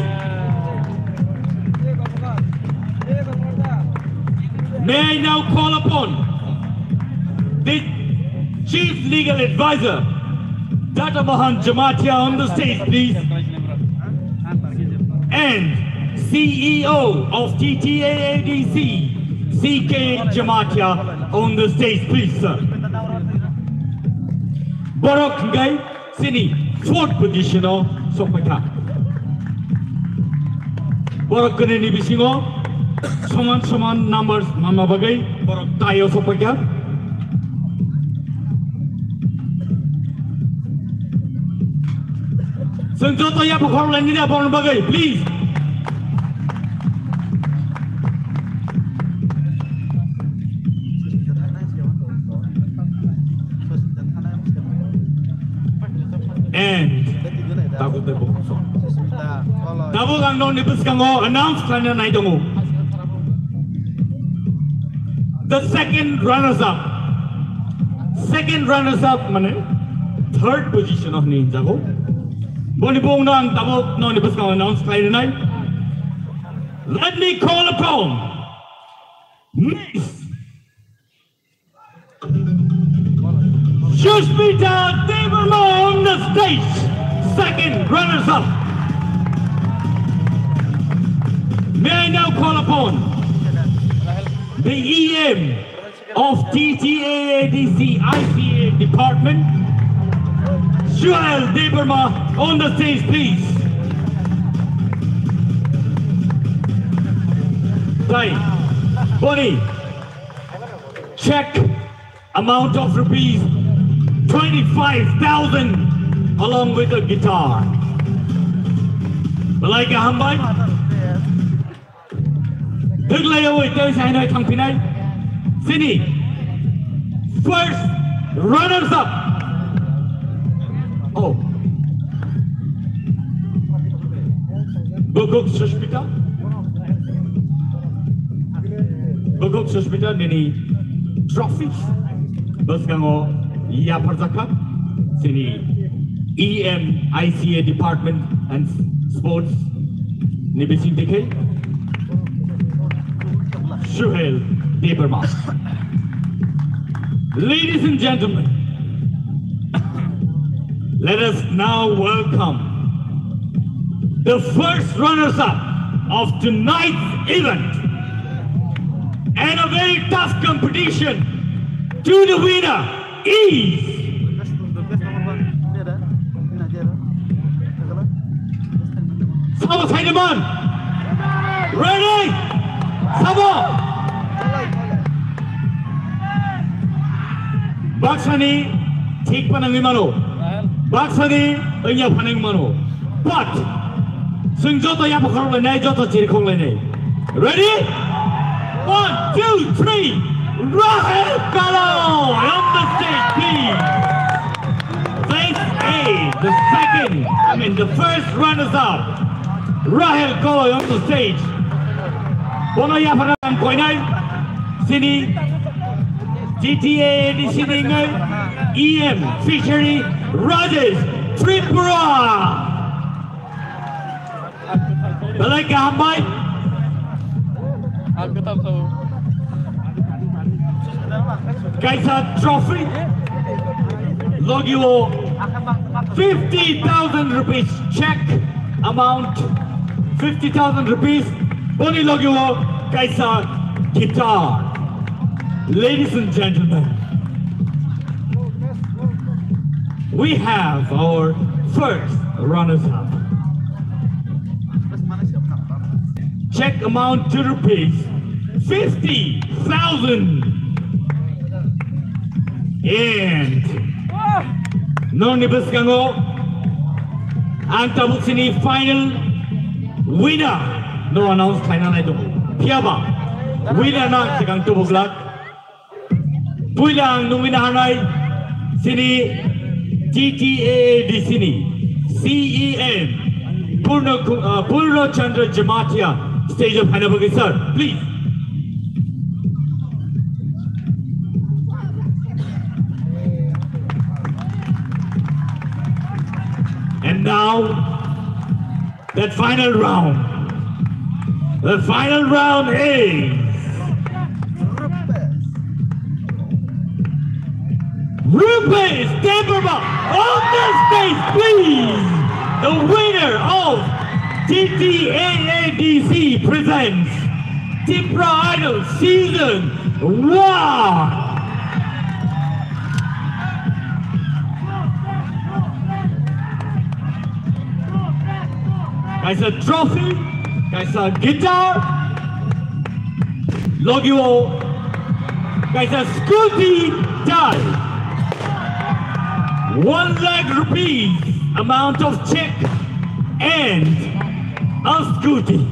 May I now call upon the Chief Legal Advisor, Data Mohan Jamatia on the stage, please. And C E O of T T A A D C, C K Jamatia on the stage, please, sir. Borok hingkai chini fourth position o sokpaikha. Borok kwnwi ni bisingo soman soman numbers manna bagwi borok tie o sokpaikha. Chwng joto yapha khoroknai nini aphano bagwi, please. And takhuk tei bukhuk song. Ang nokni bwskango announce khlaina nai tongo. The second runners up. Second runners up mane third position o hinwi hinjago. Boni bongno ang tabuk nokni bwskango announce khlaina nai. Let me call upon Miss Sushmita Debbarma on the stage, second runners up. May I now call upon the E M of T T A A D C I C A department, Suhail Debbarma on the stage, please. Dai, Boni, check amount of rupees twenty-five thousand along with a guitar. Belai kaham bai. Thwglaiwi tei sainai thangphinai. Chini first runners up. Oh. Bukuk Sushmita. Bukuk Sushmita nini trophy bwskango yapharjakha chini E M I C A Department and Sports ni bising dikhe Suhail Debbarma. Ladies and gentlemen, let us now welcome the first runners-up of tonight's event and a very tough competition to the winner is Sabo Saineman. Ready? Sabo. Baksani thik panangwi mano. Baksani wngya phanang mano. But, chwng joto yapha khorok lainai, joto chiri khorok lainai. Ready? One, two, three. Rahel Kalo on the stage, please. This is the second, I mean, the first runners-up. Rahel Kalo on the stage. Bono yapha nang koinai. Chini T T A A D C ni wngwi E M Fishery Rajesh Tripura. Belai kaham bai. Kaisa trophy. Logio fifty thousand rupees check amount. Fifty thousand rupees. Boni logio kaisa guitar. Ladies and gentlemen, we have our first runners-up. Check amount to rupees fifty thousand. And nokni bwskango ang tabuk sini final winner no announce khlaina nai tongo. Phiyaba winner na ang swkang tubuk lak. Puila ang nungwi nahanai sini T T A A D C ni C E M Purno, uh, Purno Chandra Jamatia stage o phaina bagwi, sir, please. And now, that final round. The final round is Rupesh Debbarma on the stage, please. The winner of T T A A D C presents Tipra Idol Season One. Kaisa trophy, kaisa guitar, logio kaisa scooty tai. One lakh rupees amount of check and a scooty.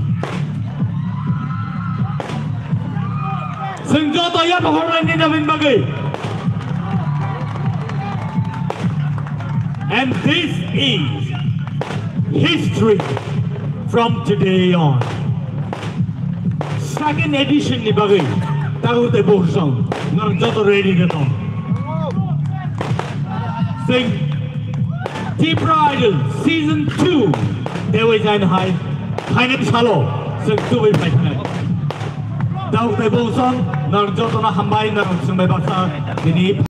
Chwng joto yapha khoroknai ni nabin bagwi. And this is history From today on, second edition ni bagwi tabuk tei bwswng norok joto ready de tong. Sing Tipra Idol season two dewi jain hai, phainai salo sing tubui phainai. Tabuk tei bwswng norok joto no hambai, norok swngbai baksa bini